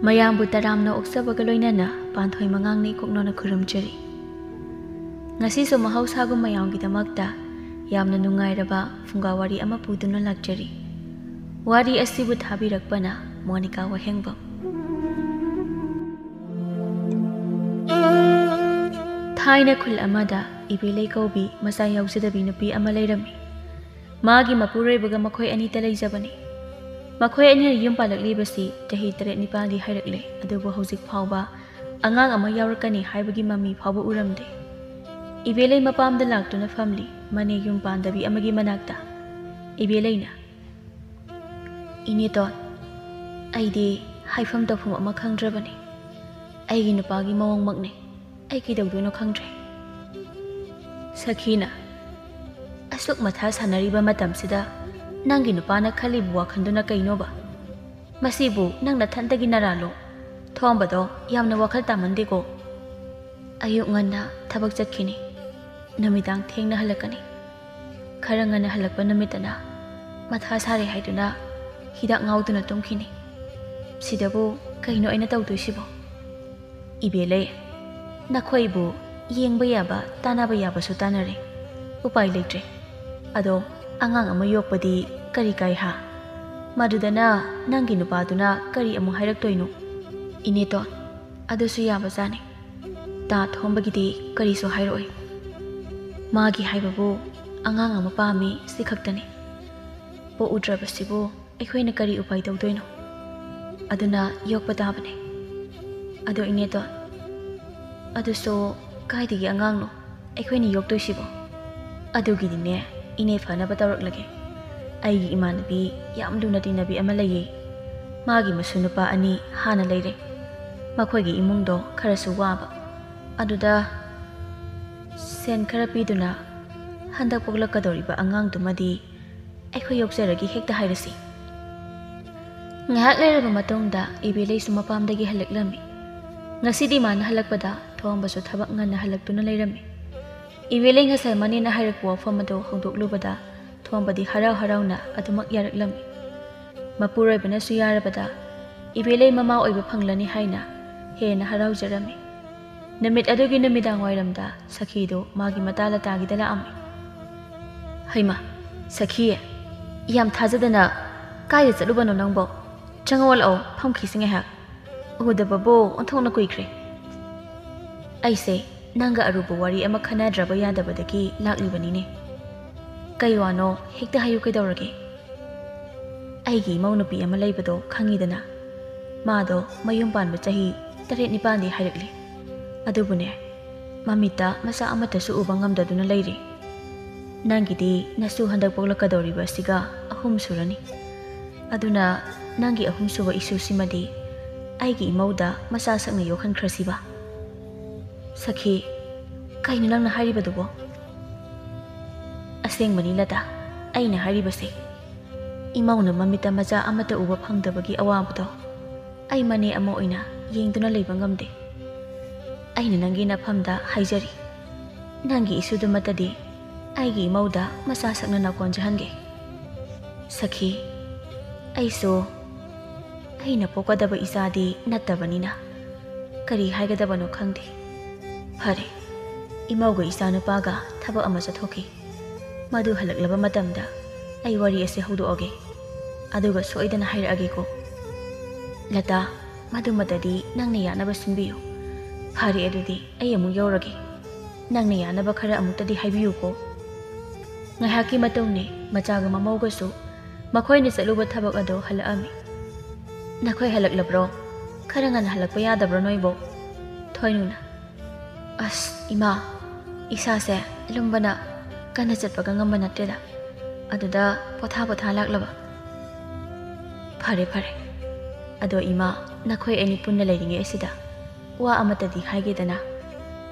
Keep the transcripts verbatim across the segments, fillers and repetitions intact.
ꯃꯌꯥꯝꯕꯨ ꯇꯔꯥꯝꯅ ꯑꯣꯛꯆꯕꯒ ꯂꯣꯏꯅꯅ ꯄꯥꯟꯊꯣꯏ ꯃꯉꯥꯡꯅ ꯏꯀꯣꯛꯅꯣꯅ ꯈꯨꯔꯨꯝꯖꯔꯤ꯫ ꯉꯁꯤꯁꯨ ꯃꯍꯧꯁꯥꯒꯨꯝ ꯃꯌꯥꯝꯒꯤꯗꯃꯛꯇ ꯌꯥꯝꯅ ꯅꯨꯡꯉꯥꯏꯔꯕ ꯐꯨꯡꯒꯥ ꯋꯥꯔꯤ ꯑꯃ ꯄꯨꯗꯨꯅ ꯂꯥꯛꯆꯔꯤ꯫ ꯋꯥꯔꯤ ꯑꯁꯤꯕꯨ ꯊꯥꯕꯤꯔꯛꯄꯅ ꯃꯣꯅꯤꯀꯥ ꯋꯥꯍꯦꯡꯕꯝ꯫ ꯊꯥꯏꯅ ꯈꯨꯜ ꯑꯃꯗ ꯏꯕꯦꯂꯩ ꯀꯧꯕꯤ ꯃꯆꯥ ꯌꯥꯎꯖꯗꯕꯤ ꯅꯨꯄꯤ ꯑꯃ ꯂꯩꯔꯝꯃꯤ꯫ ꯃꯥꯒꯤ ꯃꯄꯨꯔꯣꯏꯕꯒ ꯃꯈꯣꯏ ꯑꯅꯤꯇ ꯂꯩꯖꯕꯅꯤ꯫ ꯃꯈꯣꯏ ꯑꯅꯤꯅ ꯌꯨꯝ ꯄꯥꯜꯂꯛꯂꯤꯕꯁꯤ ꯆꯍꯤ ꯇꯔꯦꯠ ꯅꯤꯄꯥꯜꯗꯤ ꯍꯥꯏꯔꯛꯂꯦ, ꯑꯗꯨꯕꯨ ꯍꯧꯖꯤꯛ ꯐꯥꯎꯕ ꯑꯉꯥꯡ ꯑꯃ ꯌꯥꯎꯔꯛꯀꯅꯤ ꯍꯥꯏꯕꯒꯤ ꯃꯃꯤ ꯐꯥꯎꯕ ꯎꯔꯝꯗꯦ꯫ ꯏꯕꯦꯂꯩ ꯃꯄꯥꯝꯗ ꯂꯥꯛꯇꯨꯅ ꯐꯝꯂꯤ, ꯃꯅꯦ ꯌꯨꯝ ꯄꯥꯟꯗꯕꯤ ꯑꯃꯒꯤ ꯃꯅꯥꯛꯇ꯫ ꯏꯕꯦꯂꯩꯅ, "ꯏꯅꯦꯇꯣꯟ, ꯑꯩꯗꯤ ꯍꯥꯏꯐꯝ ꯇꯧꯐꯝ ꯑꯃ ꯈꯪꯗ꯭ꯔꯕꯅꯤ꯫ ꯑꯩꯒꯤ ꯅꯨꯄꯥꯒꯤ ꯃꯑꯣꯡꯃꯛꯅꯤ꯫ ꯑꯩ ꯀꯩꯗꯧꯗꯣꯏꯅꯣ ꯈꯪꯗ꯭ꯔꯦ꯫" ꯁꯈꯤꯅ, "ꯑꯁꯨꯛ ꯃꯊꯥ ꯁꯥꯟꯅꯔꯤꯕ ꯃꯇꯝꯁꯤꯗ ꯅꯪꯒꯤ ꯅꯨꯄꯥꯅ ꯈꯜꯂꯤꯕ ꯋꯥꯈꯜꯗꯨꯅ ꯀꯩꯅꯣꯕ? ꯃꯁꯤꯕꯨ ꯅꯪ ꯅꯊꯟꯇꯒꯤ ꯅꯔꯥꯜꯂꯣ? ꯊꯣꯝꯕꯗꯣ ꯌꯥꯝꯅ ꯋꯥꯈꯜ ꯇꯥꯃꯟꯗꯦꯀꯣ꯫ ꯑꯌꯨꯛ ꯉꯟꯅ ꯊꯕꯛ ꯆꯠꯈꯤꯅꯤ, ꯅꯨꯃꯤꯗꯥꯡ ꯊꯦꯡꯅ ꯍꯜꯂꯛꯀꯅꯤ꯫ ꯈꯔ ꯉꯟꯅ ꯍꯜꯂꯛꯄ ꯅꯨꯃꯤꯠꯇꯅ ꯃꯊꯥ ꯁꯥꯔꯦ ꯍꯥꯏꯗꯨꯅ ꯍꯤꯗꯥꯛ ꯉꯥꯎꯗꯨꯅ ꯇꯨꯝꯈꯤꯅꯤ꯫ ꯁꯤꯗꯕꯨ ꯀꯩꯅꯣ ꯑꯩꯅ ꯇꯧꯗꯣꯏꯁꯤꯕꯣ?" "ꯏꯕꯦꯂꯩ, ꯅꯈꯣꯏꯕꯨ ꯌꯦꯡꯕ ꯌꯥꯕ, ꯇꯥꯟꯅꯕ ꯌꯥꯕꯁꯨ ꯇꯥꯟꯅꯔꯦ꯫ ꯎꯄꯥꯏ ꯂꯩꯇ꯭ꯔꯦ꯫ ꯑꯗꯣ ꯑꯉꯥꯡ ꯑꯃ ꯌꯣꯛꯄꯗꯤ ꯀꯔꯤ ꯀꯥꯏ ꯍꯥ? ꯃꯗꯨꯗꯅ ꯅꯪꯒꯤ ꯅꯨꯄꯥꯗꯨꯅ ꯀꯔꯤ ꯑꯃꯨꯛ ꯍꯥꯏꯔꯛꯇꯣꯏꯅꯣ?" "ꯏꯅꯦꯇꯣꯟ, ꯑꯗꯨꯁꯨ ꯌꯥꯕꯖꯥꯠꯅꯤ꯫ ꯇꯥ ꯊꯣꯝꯕꯒꯤꯗꯤ ꯀꯔꯤꯁꯨ ꯍꯥꯏꯔꯛꯑꯣꯏ꯫ ꯃꯥꯒꯤ ꯍꯥꯏꯕꯕꯨ ꯑꯉꯥꯡ ꯑꯃ ꯄꯥꯝꯃꯤ, ꯁꯤ ꯈꯛꯇꯅꯤ꯫ ꯄꯣꯛꯎꯗ꯭ꯔꯕꯁꯤꯕꯨ ꯑꯩꯈꯣꯏꯅ ꯀꯔꯤ ꯎꯄꯥꯏ ꯇꯧꯗꯣꯏꯅꯣ? ꯑꯗꯨꯅ ꯌꯣꯛꯄ ꯇꯥꯕꯅꯦ꯫ ꯑꯗꯣ ꯏꯅꯦꯇꯣꯟ, ꯑꯗꯨꯁꯨ ꯀꯥꯏꯗꯒꯤ ꯑꯉꯥꯡꯅꯣ ꯑꯩꯈꯣꯏꯅ ꯌꯣꯛꯇꯣꯏꯁꯤꯕꯣ? ꯑꯗꯨꯒꯤꯗꯤꯅꯦ, ꯏꯅꯦ ꯐꯅꯕ ꯇꯧꯔꯛꯂꯒꯦ꯫ ꯑꯩꯒꯤ ꯏꯃꯥꯟꯅꯕꯤ ꯌꯥꯝ ꯂꯨꯅ ꯇꯤꯟꯅꯕꯤ ꯑꯃ ꯂꯩꯌꯦ꯫ ꯃꯥꯒꯤ ꯃꯁꯨ ꯅꯨꯄꯥ ꯑꯅꯤ ꯍꯥꯟꯅ ꯂꯩꯔꯦ꯫ ꯃꯈꯣꯏꯒꯤ ꯏꯃꯨꯡꯗꯣ ꯈꯔꯁꯨ ꯋꯥꯕ꯫ ꯑꯗꯨꯗ ꯁꯦꯟ ꯈꯔ ꯄꯤꯗꯨꯅ ꯍꯟꯗꯛ ꯄꯣꯛꯂꯛꯀꯗꯧꯔꯤꯕ ꯑꯉꯥꯡꯗꯨꯃꯗꯤ ꯑꯩꯈꯣꯏ ꯌꯣꯛꯆꯔꯒꯦ ꯍꯦꯛꯇ ꯍꯥꯏꯔꯁꯤ꯫" ꯉꯥꯏꯍꯥꯛ ꯂꯩꯔꯕ ꯃꯇꯨꯡꯗ ꯏꯕꯦꯂꯩꯁꯨ ꯃꯄꯥꯝꯗꯒꯤ ꯍꯜꯂꯛꯂꯝꯃꯤ꯫ ꯉꯁꯤꯗꯤ ꯃꯥꯅ ꯍꯜꯂꯛꯄꯗ ꯊꯣꯝꯕꯁꯨ ꯊꯕꯛ ꯉꯟꯅ ꯍꯜꯂꯛꯇꯨꯅ ꯂꯩꯔꯝꯃꯤ꯫ ꯏꯕꯦꯂꯩ ꯉꯁꯥꯏ ꯃꯅꯦꯅ ꯍꯥꯏꯔꯛꯄ ꯋꯥꯐꯝ ꯑꯗꯨ ꯍꯧꯗꯣꯛꯂꯨꯕꯗ ꯊꯣꯝꯕꯗꯤ ꯍꯔꯥꯎ ꯍꯔꯥꯎꯅ ꯑꯗꯨꯃꯛ ꯌꯥꯔꯛꯂꯝꯃꯤ꯫ ꯃꯄꯨꯔꯣꯏꯕꯅꯁꯨ ꯌꯥꯔꯕꯗ ꯏꯕꯦꯂꯩ ꯃꯃꯥ ꯑꯣꯏꯕ ꯐꯪꯂꯅꯤ ꯍꯥꯏꯅ ꯍꯦꯟꯅ ꯍꯔꯥꯎꯖꯔꯝꯃꯤ꯫ ꯅꯨꯃꯤꯠ ꯑꯗꯨꯒꯤ ꯅꯨꯃꯤꯗꯥꯡ ꯋꯥꯏꯔꯝꯗ ꯁꯈꯤꯗꯨ ꯃꯥꯒꯤ ꯃꯇꯥ ꯂꯇꯥꯒꯤꯗ ꯂꯥꯛꯑꯝꯃꯤ꯫ "ꯍꯩꯃꯥ, ꯁꯈꯤ, ꯌꯥꯝ ꯊꯥꯖꯗꯅ ꯀꯥꯏꯗ ꯆꯠꯂꯨꯕꯅꯣ ꯅꯪꯕꯣ? ꯆꯪꯉꯛꯑꯣ ꯂꯥꯛꯑꯣ, ꯐꯝꯈꯤꯁꯤ ꯉꯥꯏꯍꯥꯛ꯫ ꯎꯗꯕꯕꯨ ꯑꯣꯟꯊꯣꯛꯅ ꯀꯨꯏꯈ꯭ꯔꯦ꯫ ꯑꯩꯁꯦ ꯅꯪꯒ ꯑꯔꯨꯕ ꯋꯥꯔꯤ ꯑꯃ ꯈꯟꯅꯗ꯭ꯔꯕ ꯌꯥꯗꯕꯗꯒꯤ ꯂꯥꯛꯂꯤꯕꯅꯤꯅꯦ꯫ ꯀꯩ ꯋꯥꯅꯣ ꯍꯦꯛꯇ ꯍꯥꯏꯌꯨ, ꯀꯩꯗꯧꯔꯒꯦ?" "ꯑꯩꯒꯤ ꯏꯃꯧ ꯅꯨꯄꯤ ꯑꯃ ꯂꯩꯕꯗꯣ ꯈꯪꯉꯤꯗꯅ, ꯃꯥꯗꯣ ꯃꯌꯨꯝ ꯄꯥꯟꯕ ꯆꯍꯤ ꯇꯔꯦꯠ ꯅꯤꯄꯥꯟꯗꯤ ꯍꯥꯏꯔꯛꯂꯤ꯫ ꯑꯗꯨꯕꯨꯅꯦ, ꯃꯃꯤꯠꯇ ꯃꯆꯥ ꯑꯃꯠꯇꯁꯨ ꯎꯕ ꯉꯝꯗꯗꯨꯅ ꯂꯩꯔꯤ꯫ ꯅꯪꯒꯤꯗꯤ ꯅꯁꯨ ꯍꯟꯗꯛ ꯄꯣꯛꯂꯛꯀꯗꯧꯔꯤꯕ ꯑꯁꯤꯒ ꯑꯍꯨꯝ ꯁꯨꯔꯅꯤ꯫ ꯑꯗꯨꯅ ꯅꯪꯒꯤ ꯑꯍꯨꯝꯁꯨꯕ ꯏꯁꯨꯁꯤꯃꯗꯤ ꯑꯩꯒꯤ ꯏꯃꯧꯗ ꯃꯆꯥ ꯁꯛꯅ ꯌꯣꯛꯍꯟꯈ꯭ꯔꯁꯤꯕ?" "ꯁꯈꯤ, ꯀꯩꯅꯣ ꯅꯪꯅ ꯍꯥꯏꯔꯤꯕꯗꯨꯕꯣ?" "ꯑꯁꯦꯡꯕꯅꯤ ꯂꯇꯥ, ꯑꯩꯅ ꯍꯥꯏꯔꯤꯕꯁꯦ꯫ ꯏꯃꯧꯅ ꯃꯃꯤꯠꯇ ꯃꯆꯥ ꯑꯃꯠꯇ ꯎꯕ ꯐꯪꯗꯕꯒꯤ ꯑꯋꯥꯕꯗꯣ ꯑꯩ ꯃꯅꯦ ꯑꯃ ꯑꯣꯏꯅ ꯌꯦꯡꯗꯨꯅ ꯂꯩꯕ ꯉꯝꯗꯦ꯫ ꯑꯩꯅ ꯅꯪꯒꯤ ꯅꯐꯝꯗ ꯍꯥꯏꯖꯔꯤ, ꯅꯪꯒꯤ ꯏꯁꯨꯗꯨꯃꯠꯇꯗꯤ ꯑꯩꯒꯤ ꯏꯃꯧꯗ ꯃꯆꯥ ꯁꯛꯅꯅ ꯀꯣꯟꯖꯍꯟꯒꯦ꯫ ꯁꯈꯤ, ꯑꯩꯁꯨ ꯑꯩꯅ ꯄꯣꯛꯀꯗꯕ ꯏꯆꯥꯗꯤ ꯅꯠꯇꯕꯅꯤꯅ ꯀꯔꯤ ꯍꯥꯏꯒꯗꯕꯅꯣ ꯈꯪꯗꯦ꯫ ꯐꯔꯦ, ꯏꯃꯧꯒ ꯏꯆꯥꯅꯨꯄꯥꯒ ꯊꯕꯛ ꯑꯃ ꯆꯠꯊꯣꯛꯈꯤ꯫ ꯃꯗꯨ ꯍꯜꯂꯛꯂꯕ ꯃꯇꯝꯗ ꯑꯩ ꯋꯥꯔꯤ ꯑꯁꯤ ꯍꯧꯗꯣꯛꯑꯒꯦ, ꯑꯗꯨꯒ ꯁꯣꯏꯗꯅ ꯍꯥꯏꯔꯛꯑꯒꯦꯀꯣ꯫ ꯂꯇꯥ, ꯃꯗꯨꯃꯇꯗꯤ ꯅꯪꯅ ꯌꯥꯅꯕ ꯁꯤꯟꯕꯤꯌꯨ꯫ ꯐꯔꯦ, ꯑꯗꯨꯗꯤ ꯑꯩ ꯑꯃꯨꯛ ꯌꯧꯔꯒꯦ꯫ ꯅꯪꯅ ꯌꯥꯅꯕ ꯈꯔ ꯑꯃꯨꯛꯇꯗꯤ ꯍꯥꯏꯕꯤꯌꯨꯀꯣ꯫" ꯉꯥꯏꯍꯥꯛꯀꯤ ꯃꯇꯨꯡꯅꯤ, ꯃꯆꯥꯒ ꯃꯃꯧꯒꯁꯨ ꯃꯈꯣꯏꯅ ꯆꯠꯂꯨꯕ ꯊꯕꯛ ꯑꯗꯣ ꯍꯜꯂꯛꯑꯝꯃꯤ꯫ "ꯅꯈꯣꯏ ꯍꯜꯂꯛꯂꯕ꯭ꯔꯣ? ꯈꯔ ꯉꯟꯅ ꯍꯜꯂꯛꯄ ꯌꯥꯗꯕ꯭ꯔꯣ ꯅꯣꯏꯕꯣ?" ꯊꯣꯏꯅꯨꯅ, "ꯑꯁ ꯏꯃꯥ, ꯏꯁꯥꯁꯦ ꯂꯨꯝꯕꯅ ꯀꯟꯅ ꯆꯠꯄꯒ ꯉꯝꯕ ꯅꯠꯇꯦꯗ, ꯑꯗꯨꯗ ꯄꯣꯊꯥ ꯄꯣꯊꯥ ꯂꯥꯛꯂꯕ꯫" "ꯐꯔꯦ ꯐꯔꯦ, ꯑꯗꯣ ꯏꯃꯥ, ꯅꯈꯣꯏ ꯑꯅꯤ ꯄꯨꯟꯅ ꯂꯩꯔꯤꯉꯩ ꯑꯁꯤꯗ ꯋꯥ ꯑꯃꯠꯇꯗꯤ ꯍꯥꯏꯒꯦꯗꯅ꯫"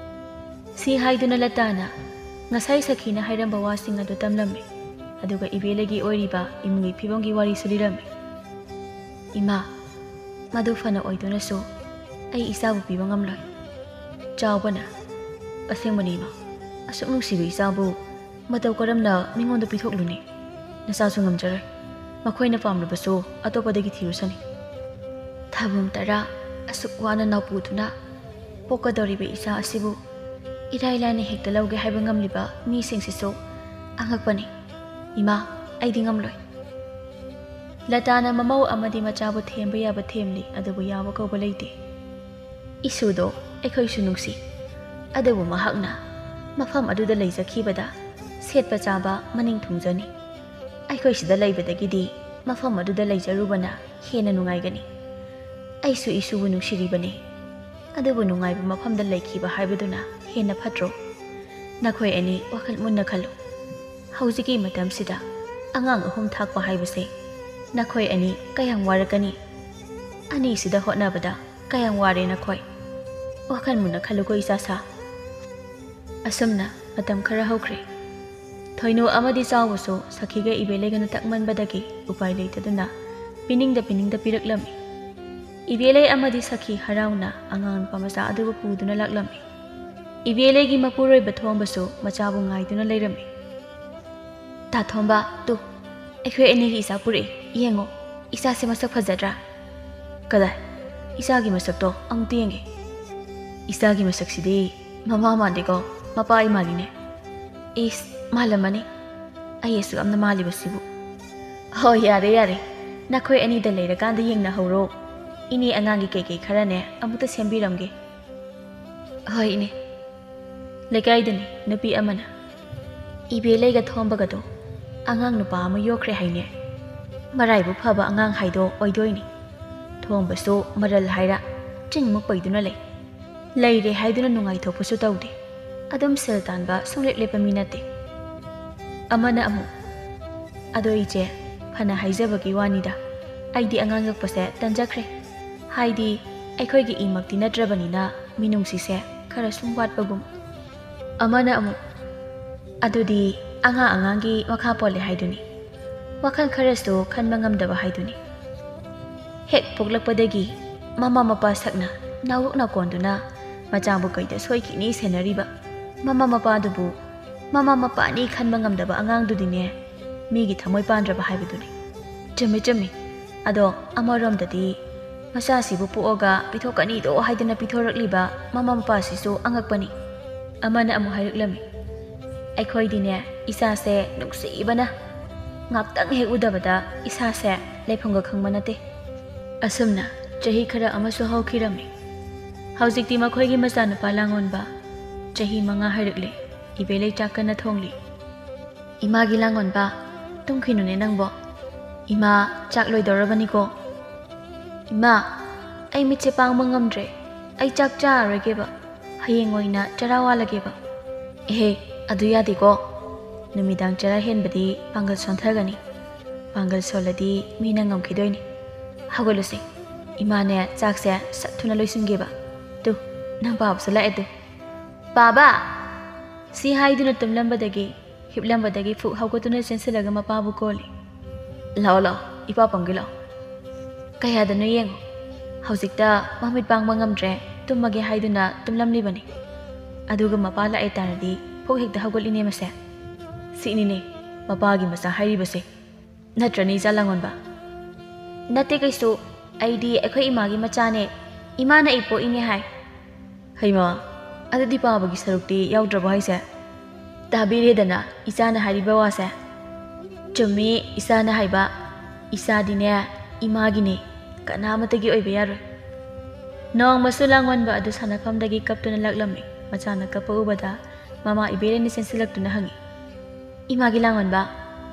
ꯁꯤ ꯍꯥꯏꯗꯨꯅ ꯂꯇꯥꯅ ꯉꯁꯥꯏ ꯁꯈꯤꯅ ꯍꯥꯏꯔꯝꯕ ꯋꯥꯁꯤꯡ ꯑꯗꯨ ꯇꯝꯂꯝꯃꯤ꯫ ꯑꯗꯨꯒ ꯏꯕꯦꯂꯩꯒꯤ ꯑꯣꯏꯔꯤꯕ ꯏꯃꯨꯡꯒꯤ ꯐꯤꯕꯝꯒꯤ ꯋꯥꯔꯤꯁꯨ ꯂꯤꯔꯝꯃꯤ꯫ "ꯏꯃꯥ, ꯃꯗꯨ ꯐꯅ ꯑꯣꯏꯗꯨꯅꯁꯨ ꯑꯩ ꯏꯆꯥꯕꯨ ꯄꯤꯕ ꯉꯝꯂꯣꯏ꯫ ꯆꯥꯎꯕꯅ, ꯑꯁꯦꯡꯕꯅꯤ ꯏꯃꯥ, ꯑꯁꯨꯛ ꯅꯨꯡꯁꯤꯕ ꯏꯆꯥꯕꯨ ꯃꯇꯧ ꯀꯔꯝꯅ ꯃꯤꯉꯣꯟꯗ ꯄꯤꯊꯣꯛꯂꯨꯅꯤ? ꯅꯆꯥꯁꯨ ꯉꯝꯖꯔꯣꯏ꯫ ꯃꯈꯣꯏꯅ ꯄꯥꯝꯂꯕꯁꯨ ꯑꯇꯣꯞꯄꯗꯒꯤ ꯊꯤꯔꯨꯁꯅꯤ꯫" ꯊꯥꯕꯨꯡ ꯇꯔꯥ ꯑꯁꯨꯛ ꯋꯥꯅ ꯅꯧꯄꯨꯗꯨꯅ ꯄꯣꯛꯀꯗꯧꯔꯤꯕ ꯏꯆꯥ ꯑꯁꯤꯕꯨ ꯏꯔꯥꯏ ꯂꯥꯏꯅ ꯍꯦꯛꯇ ꯂꯧꯒꯦ ꯍꯥꯏꯕ ꯉꯝꯂꯤꯕ ꯃꯤꯁꯤꯡꯁꯤꯁꯨ ꯑꯉꯛꯄꯅꯤ꯫ ꯏꯃꯥ, ꯑꯩꯗꯤ ꯉꯝꯂꯣꯏ꯫ ꯂꯇꯥꯅ ꯃꯃꯧ ꯑꯃꯗꯤ ꯃꯆꯥꯕꯨ ꯊꯦꯝꯕ ꯌꯥꯕ ꯊꯦꯝꯂꯤ, ꯑꯗꯨꯕꯨ ꯌꯥꯕ ꯀꯧꯕ ꯂꯩꯇꯦ꯫ ꯏꯁꯨꯗꯣ ꯑꯩꯈꯣꯏꯁꯨ ꯅꯨꯡꯁꯤ, ꯑꯗꯨꯕꯨ ꯃꯍꯥꯛꯅ ꯃꯐꯝ ꯑꯗꯨꯗ ꯂꯩꯖꯈꯤꯕꯗ ꯁꯦꯠꯄ ꯆꯥꯕ ꯃꯅꯤꯡ ꯊꯨꯡꯖꯅꯤ꯫ ꯑꯩꯈꯣꯏ ꯁꯤꯗ ꯂꯩꯕꯗꯒꯤꯗꯤ ꯃꯐꯝ ꯑꯗꯨꯗ ꯂꯩꯖꯔꯨꯕꯅ ꯍꯦꯟꯅ ꯅꯨꯡꯉꯥꯏꯒꯅꯤ꯫ ꯑꯩꯁꯨ ꯏꯁꯨꯕꯨ ꯅꯨꯡꯁꯤꯔꯤꯕꯅꯤ, ꯑꯗꯨꯕꯨ ꯅꯨꯡꯉꯥꯏꯕ ꯃꯐꯝꯗ ꯂꯩꯈꯤꯕ ꯍꯥꯏꯕꯗꯨꯅ ꯍꯦꯟꯅ ꯐꯠꯇ꯭ꯔꯣ? ꯅꯈꯣꯏ ꯑꯅꯤ ꯋꯥꯈꯜ ꯃꯨꯟꯅ ꯈꯜꯂꯨ꯫ ꯍꯧꯖꯤꯛꯀꯤ ꯃꯇꯝꯁꯤꯗ ꯑꯉꯥꯡ ꯑꯍꯨꯝ ꯊꯥꯛꯄ ꯍꯥꯏꯕꯁꯦ ꯅꯈꯣꯏ ꯑꯅꯤ ꯀꯌꯥꯝ ꯋꯥꯔꯛꯀꯅꯤ? ꯑꯅꯤꯁꯤꯗ ꯍꯣꯠꯅꯕꯗ ꯀꯌꯥꯝ ꯋꯥꯔꯦ ꯅꯈꯣꯏ? ꯋꯥꯈꯜ ꯃꯨꯟꯅ ꯈꯜꯂꯨꯀꯣ, ꯏꯆꯥ ꯁꯥ꯫ ꯑꯁꯨꯝꯅ ꯃꯇꯝ ꯈꯔ ꯍꯧꯈ꯭ꯔꯦ꯫ ꯊꯣꯏꯅꯨ ꯑꯃꯗꯤ ꯆꯥꯎꯕꯁꯨ ꯁꯈꯤꯒ ꯏꯕꯦꯂꯩꯒꯅ ꯇꯛꯃꯟꯕꯗꯒꯤ ꯎꯄꯥꯏ ꯂꯩꯇꯗꯨꯅ ꯄꯤꯅꯤꯡꯗ ꯄꯤꯅꯤꯡꯗ ꯄꯤꯔꯛꯂꯝꯃꯤ꯫ ꯏꯕꯦꯂꯩ ꯑꯃꯗꯤ ꯁꯈꯤ ꯍꯔꯥꯎꯅ ꯑꯉꯥꯡ ꯅꯨꯄꯥ ꯃꯆꯥ ꯑꯗꯨꯕꯨ ꯄꯨꯗꯨꯅ ꯂꯥꯛꯂꯝꯃꯤ꯫ ꯏꯕꯦꯂꯩꯒꯤ ꯃꯄꯨꯔꯣꯏꯕ ꯊꯣꯝꯕꯁꯨ ꯃꯆꯥꯕꯨ ꯉꯥꯏꯗꯨꯅ ꯂꯩꯔꯝꯃꯤ꯫ "ꯇꯥ ꯊꯣꯝꯕ, ꯇꯨ, ꯑꯩꯈꯣꯏ ꯑꯅꯤꯒꯤ ꯏꯆꯥ ꯄꯨꯔꯛꯏ, ꯌꯦꯡꯉꯣ, ꯏꯆꯥꯁꯦ ꯃꯁꯛ ꯐꯖꯗ꯭ꯔꯥ?" "ꯀꯗꯥꯏ? ꯏꯆꯥꯒꯤ ꯃꯁꯛꯇꯣ ꯑꯃꯨꯛꯇ ꯌꯦꯡꯒꯦ꯫ ꯏꯆꯥꯒꯤ ꯃꯁꯛꯁꯤꯗꯤ ꯃꯃꯥ ꯃꯥꯟꯗꯦꯀꯣ, ꯃꯄꯥ ꯑꯩ ꯃꯥꯜꯂꯤꯅꯦ꯫" "ꯏꯁ, ꯃꯥꯜꯂꯝꯃꯅꯤ, ꯑꯩ ꯑꯁꯨꯛ ꯌꯥꯝꯅ ꯃꯥꯜꯂꯤꯕꯁꯤꯕꯨ꯫" "ꯍꯣꯏ, ꯌꯥꯔꯦ, ꯌꯥꯔꯦ, ꯅꯈꯣꯏ ꯑꯅꯤꯗ ꯂꯩꯔꯀꯥꯟꯗ ꯌꯦꯡꯅꯍꯧꯔꯣ꯫ ꯏꯅꯦ ꯑꯉꯥꯡꯒꯤ ꯀꯩꯀꯩ ꯈꯔꯅꯦ ꯑꯃꯨꯛꯇ ꯁꯦꯝꯕꯤꯔꯝꯒꯦ꯫" "ꯍꯣꯏ, ꯏꯅꯦ꯫" ꯂꯩꯀꯥꯏꯗꯅꯤ ꯅꯨꯄꯤ ꯑꯃꯅ, "ꯏꯕꯦꯂꯩꯒ ꯊꯣꯝꯕꯒꯗꯣ ꯑꯉꯥꯡ ꯅꯨꯄꯥ ꯑꯃ ꯌꯣꯛꯈ꯭ꯔꯦ ꯍꯥꯏꯅꯦ꯫ ꯃꯔꯥꯏꯕꯛ ꯐꯕ ꯑꯉꯥꯡ ꯍꯥꯏꯗꯣ ꯑꯣꯏꯗꯣꯏꯅꯤ꯫ ꯊꯣꯝꯕꯁꯨ ꯃꯔꯜ ꯍꯥꯏꯔ ꯆꯤꯡꯃꯨꯛ ꯄꯩꯗꯨꯅ ꯂꯩ꯫ ꯂꯩꯔꯦ ꯍꯥꯏꯗꯨꯅ ꯅꯨꯡꯉꯥꯏꯊꯣꯛꯄꯁꯨ ꯇꯧꯗꯦ꯫ ꯑꯗꯨꯝ ꯁꯦꯜ ꯇꯥꯟꯕ ꯁꯨꯡꯂꯦꯞ ꯂꯦꯞꯄ ꯃꯤ ꯅꯠꯇꯦ꯫" ꯑꯃꯅ ꯑꯃꯨꯛ, "ꯑꯗꯣ ꯏꯆꯦ, ꯐꯅ ꯍꯥꯏꯖꯕꯒꯤ ꯋꯥꯅꯤꯗ, ꯑꯩꯗꯤ ꯑꯉꯥꯡ ꯌꯣꯛꯄꯁꯦ ꯇꯟꯖꯈ꯭ꯔꯦ꯫ ꯍꯥꯏꯗꯤ, ꯑꯩꯈꯣꯏꯒꯤ ꯏꯃꯛꯇꯤ ꯅꯠꯇ꯭ꯔꯕꯅꯤꯅ ꯃꯤꯅꯨꯡꯁꯤꯁꯦ ꯈꯔ ꯁꯨꯝ ꯋꯥꯠꯄꯒꯨꯝ꯫" ꯑꯃꯅ ꯑꯃꯨꯛ, "ꯑꯗꯨꯗꯤ ꯑꯉꯥꯡ ꯑꯉꯥꯡꯒꯤ ꯃꯈꯥ ꯄꯣꯜꯂꯦ ꯍꯥꯏꯗꯨꯅꯤ꯫ ꯋꯥꯈꯜ ꯈꯔꯁꯨ ꯈꯟꯕ ꯉꯝꯗꯕ ꯍꯥꯏꯗꯨꯅꯤ꯫ ꯍꯦꯛ ꯄꯣꯛꯂꯛꯄꯗꯒꯤ ꯃꯃꯥ ꯃꯄꯥ ꯁꯛꯅ ꯅꯥꯎꯔꯣꯛ ꯅꯥꯀꯣꯟꯗꯨꯅ ꯃꯆꯥꯕꯨ ꯀꯩꯗ ꯁꯣꯏꯈꯤꯅꯤ ꯁꯦꯟꯅꯔꯤꯕ ꯃꯃꯥ ꯃꯄꯥꯗꯨꯕꯨ, ꯃꯃꯥ ꯃꯄꯥꯅꯤ ꯈꯟꯕ ꯉꯝꯗꯕ ꯑꯉꯥꯡꯗꯨꯗꯤꯅꯦ, ꯃꯤꯒꯤ ꯊꯃꯣꯏ ꯄꯥꯟꯗ꯭ꯔꯕ ꯍꯥꯏꯕꯗꯨꯅꯤ꯫" "ꯆꯨꯝꯃꯤ, ꯆꯨꯝꯃꯤ꯫ ꯑꯗꯣ ꯑꯃꯔꯣꯝꯗꯗꯤ ꯃꯆꯥꯁꯤꯕꯨ ꯄꯣꯛꯑꯒ ꯄꯤꯊꯣꯛꯀꯅꯤꯗꯣ ꯍꯥꯏꯗꯅ ꯄꯤꯊꯣꯔꯛꯂꯤꯕ ꯃꯃꯥ ꯃꯄꯥꯁꯤꯁꯨ ꯑꯉꯛꯄꯅꯤ꯫ ꯑꯃꯅ ꯑꯃꯨꯛ ꯍꯥꯏꯔꯛꯂꯝꯃꯤ, "ꯑꯩꯈꯣꯏꯗꯤꯅꯦ, ꯏꯆꯥꯁꯦ ꯅꯨꯡꯁꯤꯕꯅ ꯉꯥꯛꯇꯪ ꯍꯦꯛ ꯎꯗꯕꯗ ꯏꯁꯥꯁꯦ ꯂꯩꯐꯝꯒ ꯈꯪꯕ ꯅꯠꯇꯦ"꯫ ꯑꯁꯨꯝꯅ ꯆꯍꯤ ꯈꯔ ꯑꯃꯁꯨ ꯍꯧꯈꯤꯔꯝꯃꯤ꯫ ꯍꯧꯖꯤꯛꯇꯤ ꯃꯈꯣꯏꯒꯤ ꯃꯆꯥꯅꯨꯄꯥ ꯂꯥꯡꯑꯣꯟꯕ ꯆꯍꯤ ꯃꯉꯥ ꯍꯥꯏꯔꯛꯂꯦ꯫ ꯏꯕꯦꯂꯩ ꯆꯥꯛ ꯀꯟꯅ ꯊꯣꯡꯂꯤ꯫ "ꯏꯃꯥꯒꯤ ꯂꯥꯡꯑꯣꯟꯕ, ꯇꯨꯝꯈꯤꯅꯨꯅꯦ ꯅꯪꯕꯣ꯫ ꯏꯃꯥ, ꯆꯥꯛ ꯂꯣꯏꯗꯧꯔꯕꯅꯤꯀꯣ꯫ ꯏꯃꯥ, ꯑꯩ ꯃꯤꯠꯁꯦ ꯄꯥꯡꯕ ꯉꯝꯗ꯭ꯔꯦ꯫ ꯑꯩ ꯆꯥꯛ ꯆꯥꯔꯔꯣꯏꯒꯦꯕ꯫ ꯍꯌꯦꯡ ꯑꯣꯏꯅ ꯆꯔꯥ ꯋꯥꯜꯂꯒꯦꯕ"꯫ "ꯑꯦꯍꯦ, ꯑꯗꯨ ꯌꯥꯗꯦꯀꯣ꯫ ꯅꯨꯃꯤꯗꯥꯡ ꯆꯔꯥ ꯍꯦꯟꯕꯗꯤ ꯄꯥꯡꯒꯜ ꯁꯣꯟꯊꯒꯅꯤ꯫ ꯄꯥꯡꯒꯜ ꯁꯣꯜꯂꯗꯤ ꯃꯤꯅ ꯉꯝꯈꯤꯗꯣꯏꯅꯤ꯫ ꯍꯧꯒꯠꯂꯨꯁꯦ꯫ ꯏꯃꯥꯅꯦ ꯆꯥꯛꯁꯦ ꯁꯠ ꯊꯨꯅ ꯂꯣꯏꯁꯤꯟꯒꯦꯕ꯫ ꯇꯨ, ꯅꯪ ꯄꯥꯕꯁꯨ ꯂꯥꯛꯑꯦ ꯇꯨ꯫ ꯄꯥꯕ!" ꯁꯤ ꯍꯥꯏꯗꯨꯅ ꯇꯨꯝꯂꯝꯕꯗꯒꯤ, ꯍꯤꯞꯂꯝꯕꯗꯒꯤ ꯐꯨꯛ ꯍꯧꯒꯠꯇꯨꯅ ꯆꯦꯟꯁꯤꯜꯂꯒ ꯃꯄꯥꯕꯨ ꯀꯣꯜꯂꯤ꯫ "ꯂꯥꯛꯑꯣ, ꯂꯥꯛꯑꯣ, ꯏꯄꯥ ꯄꯝꯒꯦ ꯂꯥꯛꯑꯣ꯫ ꯀꯌꯥꯗꯅꯣ ꯌꯦꯡꯉꯣ꯫ ꯍꯧꯖꯤꯛꯇ ꯃꯃꯤꯠ ꯄꯥꯡꯕ ꯉꯝꯗ꯭ꯔꯦ, ꯇꯨꯝꯃꯒꯦ ꯍꯥꯏꯗꯨꯅ ꯇꯨꯝꯂꯝꯂꯤꯕꯅꯤ꯫ ꯑꯗꯨꯒ ꯃꯄꯥ ꯂꯥꯛꯑꯦ ꯇꯥꯔꯗꯤ ꯐꯨꯛ ꯍꯦꯛꯇ ꯍꯧꯒꯠꯂꯤꯅꯦ ꯃꯁꯦ꯫ ꯁꯤꯅꯤꯅꯦ ꯃꯄꯥꯒꯤ ꯃꯆꯥ ꯍꯥꯏꯔꯤꯕꯁꯦ꯫ ꯅꯠꯇ꯭ꯔꯅꯦ, ꯏꯆꯥ ꯂꯥꯡꯑꯣꯟꯕ?" "ꯅꯠꯇꯦ ꯀꯩꯁꯨ, ꯑꯩꯗꯤ ꯑꯩꯈꯣꯏ ꯏꯃꯥꯒꯤ ꯃꯆꯥꯅꯦ꯫ ꯏꯃꯥꯅ ꯑꯩ ꯄꯣꯛꯏꯅꯦ ꯍꯥꯏ"꯫ "ꯍꯩꯃꯥ, ꯑꯗꯨꯗꯤ ꯄꯥꯕꯒꯤ ꯁꯔꯨꯛꯇꯤ ꯌꯥꯎꯗ꯭ꯔꯕꯣ ꯍꯥꯏꯁꯦ?" "ꯇꯥꯕꯤꯔꯦꯗꯅ ꯏꯆꯥꯅ ꯍꯥꯏꯔꯤꯕ ꯋꯥꯁꯦ?" "ꯆꯨꯝꯃꯤ ꯏꯆꯥꯅ ꯍꯥꯏꯕ, ꯏꯆꯥꯗꯤꯅꯦ ꯏꯃꯥꯒꯤꯅꯦ, ꯀꯅꯥꯃꯠꯇꯒꯤ ꯑꯣꯏꯕ ꯌꯥꯔꯣꯏ"꯫ ꯅꯣꯡꯃꯁꯨ ꯂꯥꯡꯑꯣꯟꯕ ꯑꯗꯨ ꯁꯥꯟꯅꯐꯝꯗꯒꯤ ꯀꯞꯇꯨꯅ ꯂꯥꯛꯂꯝꯃꯤ꯫ ꯃꯆꯥꯅ ꯀꯞꯄ ꯎꯕꯗ ꯃꯃꯥ ꯏꯕꯦꯂꯩꯅ ꯆꯦꯟꯁꯤꯜꯂꯛꯇꯨꯅ ꯍꯪꯉꯤ, "ꯏꯃꯥꯒꯤ ꯂꯥꯡꯑꯣꯟꯕ,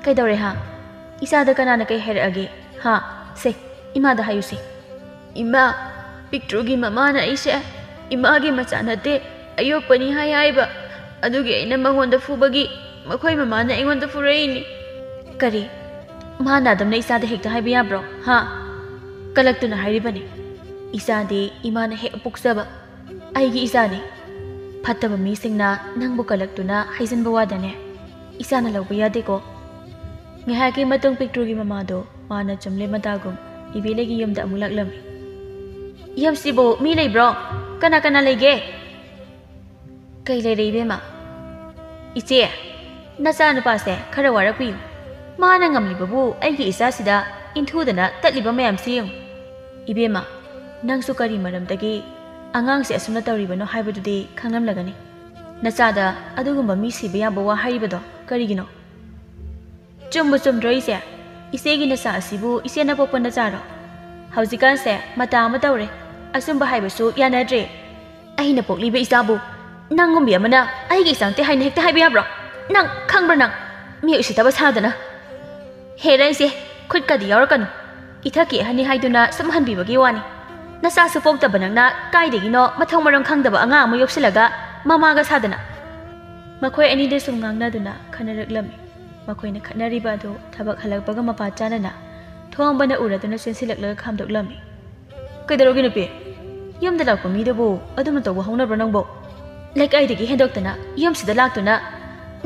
ꯀꯩꯗꯧꯔꯦ ꯍꯥ? ꯏꯆꯥꯗ ꯀꯅꯥꯅ ꯀꯩ ꯍꯥꯏꯔꯛꯑꯒꯦ ꯍꯥ? ꯁꯦ, ꯏꯃꯥꯗ ꯍꯥꯏꯌꯨꯁꯦ"꯫ "ꯏꯃꯥ, ꯄꯤꯛꯇ꯭ꯔꯨꯒꯤ ꯃꯃꯥꯅ ꯑꯩꯁꯦ ꯏꯃꯥꯒꯤ ꯃꯆꯥ ꯅꯠꯇꯦ, ꯑꯌꯣꯛꯄꯅꯤ ꯍꯥꯏ ꯍꯥꯏꯕ꯫ ꯑꯗꯨꯒꯤ ꯑꯩꯅ ꯃꯉꯣꯟꯗ ꯐꯨꯕꯒꯤ ꯃꯈꯣꯏ ꯃꯃꯥꯅ ꯑꯩꯉꯣꯟꯗ ꯐꯨꯔꯛꯏꯅꯤ"꯫ "ꯀꯔꯤ? ꯃꯥꯅ ꯑꯗꯨꯝꯅ ꯏꯆꯥꯗ ꯍꯦꯛꯇ ꯍꯥꯏꯕ ꯌꯥꯕ꯭ꯔꯣ ꯍꯥ? ꯀꯂꯛꯇꯨꯅ ꯍꯥꯏꯔꯤꯕꯅꯤ꯫ ꯏꯆꯥꯗꯤ ꯏꯃꯥꯅ ꯍꯦꯛ ꯄꯣꯛꯆꯕ꯫ ꯑꯩꯒꯤ ꯏꯆꯥꯅꯤ꯫ ꯐꯠꯇꯕ ꯃꯤꯁꯤꯡꯅ ꯅꯪꯕꯨ ꯀꯂꯛꯇꯨꯅ ꯍꯥꯏꯖꯤꯟꯕ ꯋꯥꯗꯅꯦ ꯏꯆꯥꯅ ꯂꯧꯕ ꯌꯥꯗꯦꯀꯣ"꯫ ꯉꯥꯏꯍꯥꯛꯀꯤ ꯃꯇꯨꯡ ꯄꯤꯛꯇ꯭ꯔꯨꯒꯤ ꯃꯃꯥꯗꯣ ꯃꯥꯅ ꯆꯨꯝꯂꯦ ꯃꯇꯥꯒꯨꯝ ꯏꯕꯦꯂꯩꯒꯤ ꯌꯨꯝꯗ ꯑꯃꯨꯛ ꯂꯥꯛꯂꯝꯃꯤ꯫ "ꯌꯨꯝꯁꯤꯕꯨ ꯃꯤ ꯂꯩꯕ꯭ꯔꯣ? ꯀꯅꯥ ꯀꯅꯥ ꯂꯩꯒꯦ?" "ꯀꯩ ꯂꯩꯔꯦ ꯏꯕꯦꯝꯃ?" "ꯏꯆꯦ, ꯅꯆꯥꯅꯨꯄꯥꯁꯦ ꯈꯔ ꯋꯥꯔꯛꯄꯤꯌꯨ꯫ ꯃꯥꯅ ꯉꯝꯂꯤꯕꯕꯨ ꯑꯩꯒꯤ ꯏꯆꯥꯁꯤꯗ ꯏꯟꯊꯨꯗꯅ ꯇꯠꯂꯤꯕ ꯃꯌꯥꯝꯁꯤ ꯌꯦꯡꯉꯨ"꯫ "ꯏꯕꯦꯝꯃ, ꯅꯪꯁꯨ ꯀꯔꯤ ꯃꯔꯝꯗꯒꯤ ꯑꯉꯥꯡꯁꯦ ꯑꯁꯨꯝꯅ ꯇꯧꯔꯤꯕꯅꯣ ꯍꯥꯏꯕꯗꯨꯗꯤ ꯈꯪꯂꯝꯂꯒꯅꯤ꯫ ꯅꯆꯥꯗ ꯑꯗꯨꯒꯨꯝꯕ ꯃꯤ ꯁꯤꯕ ꯌꯥꯕ ꯋꯥ ꯍꯥꯏꯔꯤꯕꯗꯣ ꯀꯔꯤꯒꯤꯅꯣ? ꯆꯨꯝꯕꯨ ꯆꯨꯝꯗ꯭ꯔꯣ ꯏꯆꯦ? ꯏꯆꯦꯒꯤ ꯅꯆꯥ ꯑꯁꯤꯕꯨ ꯏꯆꯦꯅ ꯄꯣꯛꯄ ꯅꯆꯥꯔꯣ? ꯍꯧꯖꯤꯛꯀꯥꯟꯁꯦ ꯃꯇꯥ ꯑꯃ ꯇꯧꯔꯦ, ꯑꯆꯨꯝꯕ ꯍꯥꯏꯕꯁꯨ ꯌꯥꯅꯗ꯭ꯔꯦ꯫ ꯑꯩꯅ ꯄꯣꯛꯂꯤꯕ ꯏꯆꯥꯕꯨ ꯅꯪꯒꯨꯝꯕꯤ ꯑꯃꯅ ꯑꯩꯒꯤ ꯏꯆꯥ ꯅꯠꯇꯦ ꯍꯥꯏꯅ ꯍꯦꯛꯇ ꯍꯥꯏꯕ ꯌꯥꯕ꯭ꯔꯣ? ꯅꯪ ꯈꯪꯕ꯭ꯔꯥ ꯅꯪ? ꯃꯤ ꯎꯁꯤꯠꯇꯕ ꯁꯥꯗꯅ꯫ ꯍꯦꯔꯥ ꯏꯆꯦ, ꯈꯨꯠꯀꯗꯤ ꯌꯥꯎꯔꯛꯀꯅꯨ꯫ ꯏꯊꯛꯀꯤ ꯑꯍꯟꯅꯤ ꯍꯥꯏꯗꯨꯅ ꯁꯨꯝ ꯍꯟꯕꯤꯕꯒꯤ ꯋꯥꯅꯤ꯫ ꯅꯆꯥꯁꯨ ꯄꯣꯛꯇꯕ ꯅꯪꯅ ꯀꯥꯏꯗꯒꯤꯅꯣ ꯃꯊꯣꯡ ꯃꯔꯝ ꯈꯪꯗꯕ ꯑꯉꯥꯡ ꯑꯃ ꯌꯣꯛꯁꯤꯜꯂꯒ ꯃꯃꯥꯒ ꯁꯥꯗꯅ꯫ ꯃꯈꯣꯏ ꯑꯅꯤꯗ ꯁꯨꯝ ꯉꯥꯡꯅꯗꯨꯅ ꯈꯟꯅꯔꯛꯂꯝꯃꯤ꯫ ꯃꯈꯣꯏꯅ ꯈꯠꯅꯔꯤꯕ ꯑꯗꯨ ꯊꯕꯛ ꯍꯜꯂꯛꯄꯒ ꯃꯄꯥ ꯆꯥꯅꯅ ꯊꯣꯡꯕꯅ ꯎꯔꯗꯨꯅ ꯆꯦꯟꯁꯤꯜꯂꯛꯂꯒ ꯈꯥꯝꯗꯣꯛꯂꯝꯃꯤ꯫ "ꯀꯩꯗꯧꯔꯒꯦ ꯅꯨꯄꯤ? ꯌꯨꯝꯗ ꯂꯥꯛꯄ ꯃꯤꯗꯨꯕꯨ ꯑꯗꯨꯝꯅ ꯇꯧꯕ ꯍꯧꯅꯕ꯭ꯔꯣ ꯅꯪꯕꯣ? ꯂꯩꯀꯥꯏꯗꯒꯤ ꯍꯦꯟꯗꯣꯛꯇꯅ ꯌꯨꯝꯁꯤꯗ ꯂꯥꯛꯇꯨꯅ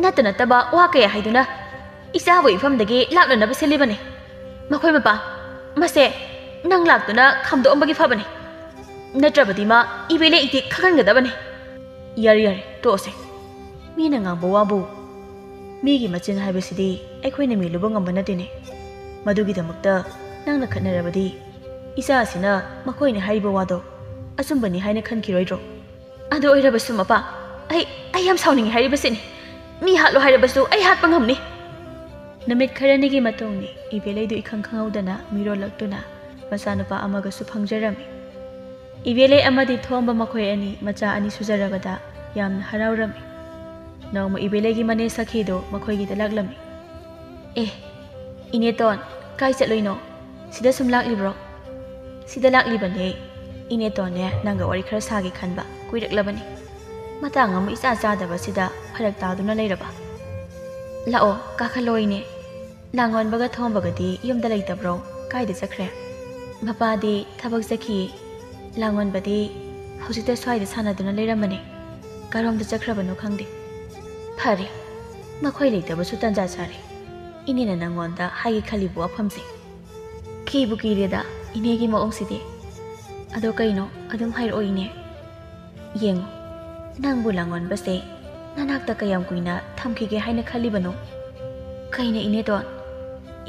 ꯅꯠꯇ ꯅꯠꯇꯕ ꯋꯥ ꯀꯌꯥ ꯍꯥꯏꯗꯨꯅ ꯏꯆꯥꯕꯨ ꯏꯐꯝꯗꯒꯤ ꯂꯥꯞꯅꯅꯕ ꯁꯤꯜꯂꯤꯕꯅꯤ꯫ ꯃꯈꯣꯏ ꯃꯄꯥ, ꯃꯁꯦ ꯅꯪ ꯂꯥꯛꯇꯨꯅ ꯈꯥꯝꯗꯣꯛꯑꯝꯕꯒꯤ ꯐꯕꯅꯤ꯫ ꯅꯠꯇ꯭ꯔꯕꯗꯤ ꯃꯥ ꯏꯕꯦꯂꯦ ꯏꯇꯤ ꯈꯪꯍꯟꯒꯗꯕꯅꯤ꯫" "ꯌꯥꯔꯦ, ꯌꯥꯔꯦ, ꯇꯣꯛꯑꯁꯦ꯫ ꯃꯤꯅ ꯉꯥꯡꯕ ꯋꯥꯕꯨ, ꯃꯤꯒꯤ ꯃꯆꯤꯟ ꯍꯥꯏꯕꯁꯤꯗꯤ ꯑꯩꯈꯣꯏꯅ ꯃꯦꯜꯂꯨꯕ ꯉꯝꯕ ꯅꯠꯇꯦꯅꯦ꯫ ꯃꯗꯨꯒꯤꯗꯃꯛꯇ ꯅꯪꯅ ꯈꯠꯅꯔꯕꯗꯤ ꯏꯆꯥ ꯑꯁꯤꯅ ꯃꯈꯣꯏꯅ ꯍꯥꯏꯔꯤꯕ ꯋꯥꯗꯣ ꯑꯆꯨꯝꯕꯅꯤ ꯍꯥꯏꯅ ꯈꯟꯈꯤꯔꯣꯏꯗ꯭ꯔꯣ? ꯑꯗꯨ ꯑꯣꯏꯔꯕꯁꯨ ꯃꯄꯥ, ꯑꯩ, ꯑꯩ ꯌꯥꯝ ꯁꯥꯎꯅꯤꯡꯉꯤ ꯍꯥꯏꯔꯤꯕꯁꯤꯅꯤ꯫ ꯃꯤ ꯍꯥꯠꯂꯣ ꯍꯥꯏꯔꯕꯁꯨ ꯑꯩ ꯍꯥꯠꯄ ꯉꯝꯅꯤ꯫" ꯅꯨꯃꯤꯠ ꯈꯔꯅꯤꯒꯤ ꯃꯇꯨꯡꯅꯤ ꯏꯕꯦꯂꯩꯗꯨ ꯏꯈꯪ ꯈꯪꯍꯧꯗꯅ ꯃꯤꯔꯣꯜꯂꯛꯇꯨꯅ ꯃꯆꯥꯅꯨꯄꯥ ꯑꯃꯒꯁꯨ ꯐꯪꯖꯔꯝꯃꯤ꯫ ꯏꯕꯦꯂꯩ ꯑꯃꯗꯤ ꯊꯣꯝꯕ ꯃꯈꯣꯏ ꯑꯅꯤ ꯃꯆꯥ ꯑꯅꯤ ꯁꯨꯖꯔꯕꯗ ꯌꯥꯝꯅ ꯍꯔꯥꯎꯔꯝꯃꯤ꯫ ꯅꯣꯡꯃ ꯏꯕꯦꯂꯩꯒꯤ ꯃꯅꯦ ꯁꯈꯤꯗꯨ ꯃꯈꯣꯏꯒꯤꯗ ꯂꯥꯛꯂꯝꯃꯤ꯫ "ꯑꯦ, ꯏꯅꯦꯇꯣꯟ, ꯀꯥꯏ ꯆꯠꯂꯨꯏꯅꯣ? ꯁꯤꯗ ꯁꯨꯝ ꯂꯥꯛꯂꯤꯕ꯭ꯔꯣ?" "ꯁꯤꯗ ꯂꯥꯛꯂꯤꯕꯅꯦ꯫ ꯏꯅꯦꯇꯣꯟꯅꯦ ꯅꯪꯒ ꯋꯥꯔꯤ ꯈꯔ ꯁꯥꯒꯦ ꯈꯟꯕ ꯀꯨꯏꯔꯛꯂꯕꯅꯤ꯫ ꯃꯇꯥꯡ ꯑꯃ ꯏꯆꯥ ꯆꯥꯗꯕꯁꯤꯗ ꯐꯔꯛ ꯇꯥꯗꯨꯅ ꯂꯩꯔꯕ꯫" "ꯂꯥꯛꯑꯣ, ꯀꯥꯈꯠꯂꯣ ꯏꯅꯦ꯫ ꯂꯥꯡꯑꯣꯟꯕꯒ ꯊꯣꯝꯕꯒꯗꯤ ꯌꯨꯝꯗ ꯂꯩꯇꯕ꯭ꯔꯣ? ꯀꯥꯏꯗ ꯆꯠꯈ꯭ꯔꯦ?" "ꯃꯄꯥꯗꯤ ꯊꯕꯛ ꯆꯠꯈꯤ꯫ ꯂꯥꯡꯑꯣꯟꯕꯗꯤ ꯍꯧꯖꯤꯛꯇ ꯁ꯭ꯋꯥꯏꯗ ꯁꯥꯟꯅꯗꯨꯅ ꯂꯩꯔꯝꯕꯅꯦ꯫ ꯀꯔꯣꯝꯗ ꯆꯠꯈ꯭ꯔꯕꯅꯣ ꯈꯪꯗꯦ꯫" "ꯐꯔꯦ, ꯃꯈꯣꯏ ꯂꯩꯇꯕꯁꯨ ꯇꯟꯖꯥ ꯆꯥꯔꯦ꯫ ꯏꯅꯦꯅ ꯅꯪꯉꯣꯟꯗ ꯍꯥꯏꯒꯦ ꯈꯜꯂꯤꯕ ꯋꯥꯐꯝꯁꯦ꯫" "ꯀꯤꯕꯨ ꯀꯤꯔꯦꯗ ꯏꯅꯦꯒꯤ ꯃꯑꯣꯡꯁꯤꯗꯤ꯫ ꯑꯗꯣ ꯀꯩꯅꯣ, ꯑꯗꯨꯝ ꯍꯥꯏꯔꯛꯑꯣ ꯏꯅꯦ꯫" "ꯌꯦꯡꯉꯣ, ꯅꯪꯕꯨ ꯂꯥꯡꯑꯣꯟꯕꯁꯦ ꯅꯅꯥꯛꯇ ꯀꯌꯥꯝ ꯀꯨꯏꯅ ꯊꯝꯈꯤꯒꯦ ꯍꯥꯏꯅ ꯈꯜꯂꯤꯕꯅꯣ?" "ꯀꯩꯅꯣ ꯏꯅꯦꯇꯣꯟ,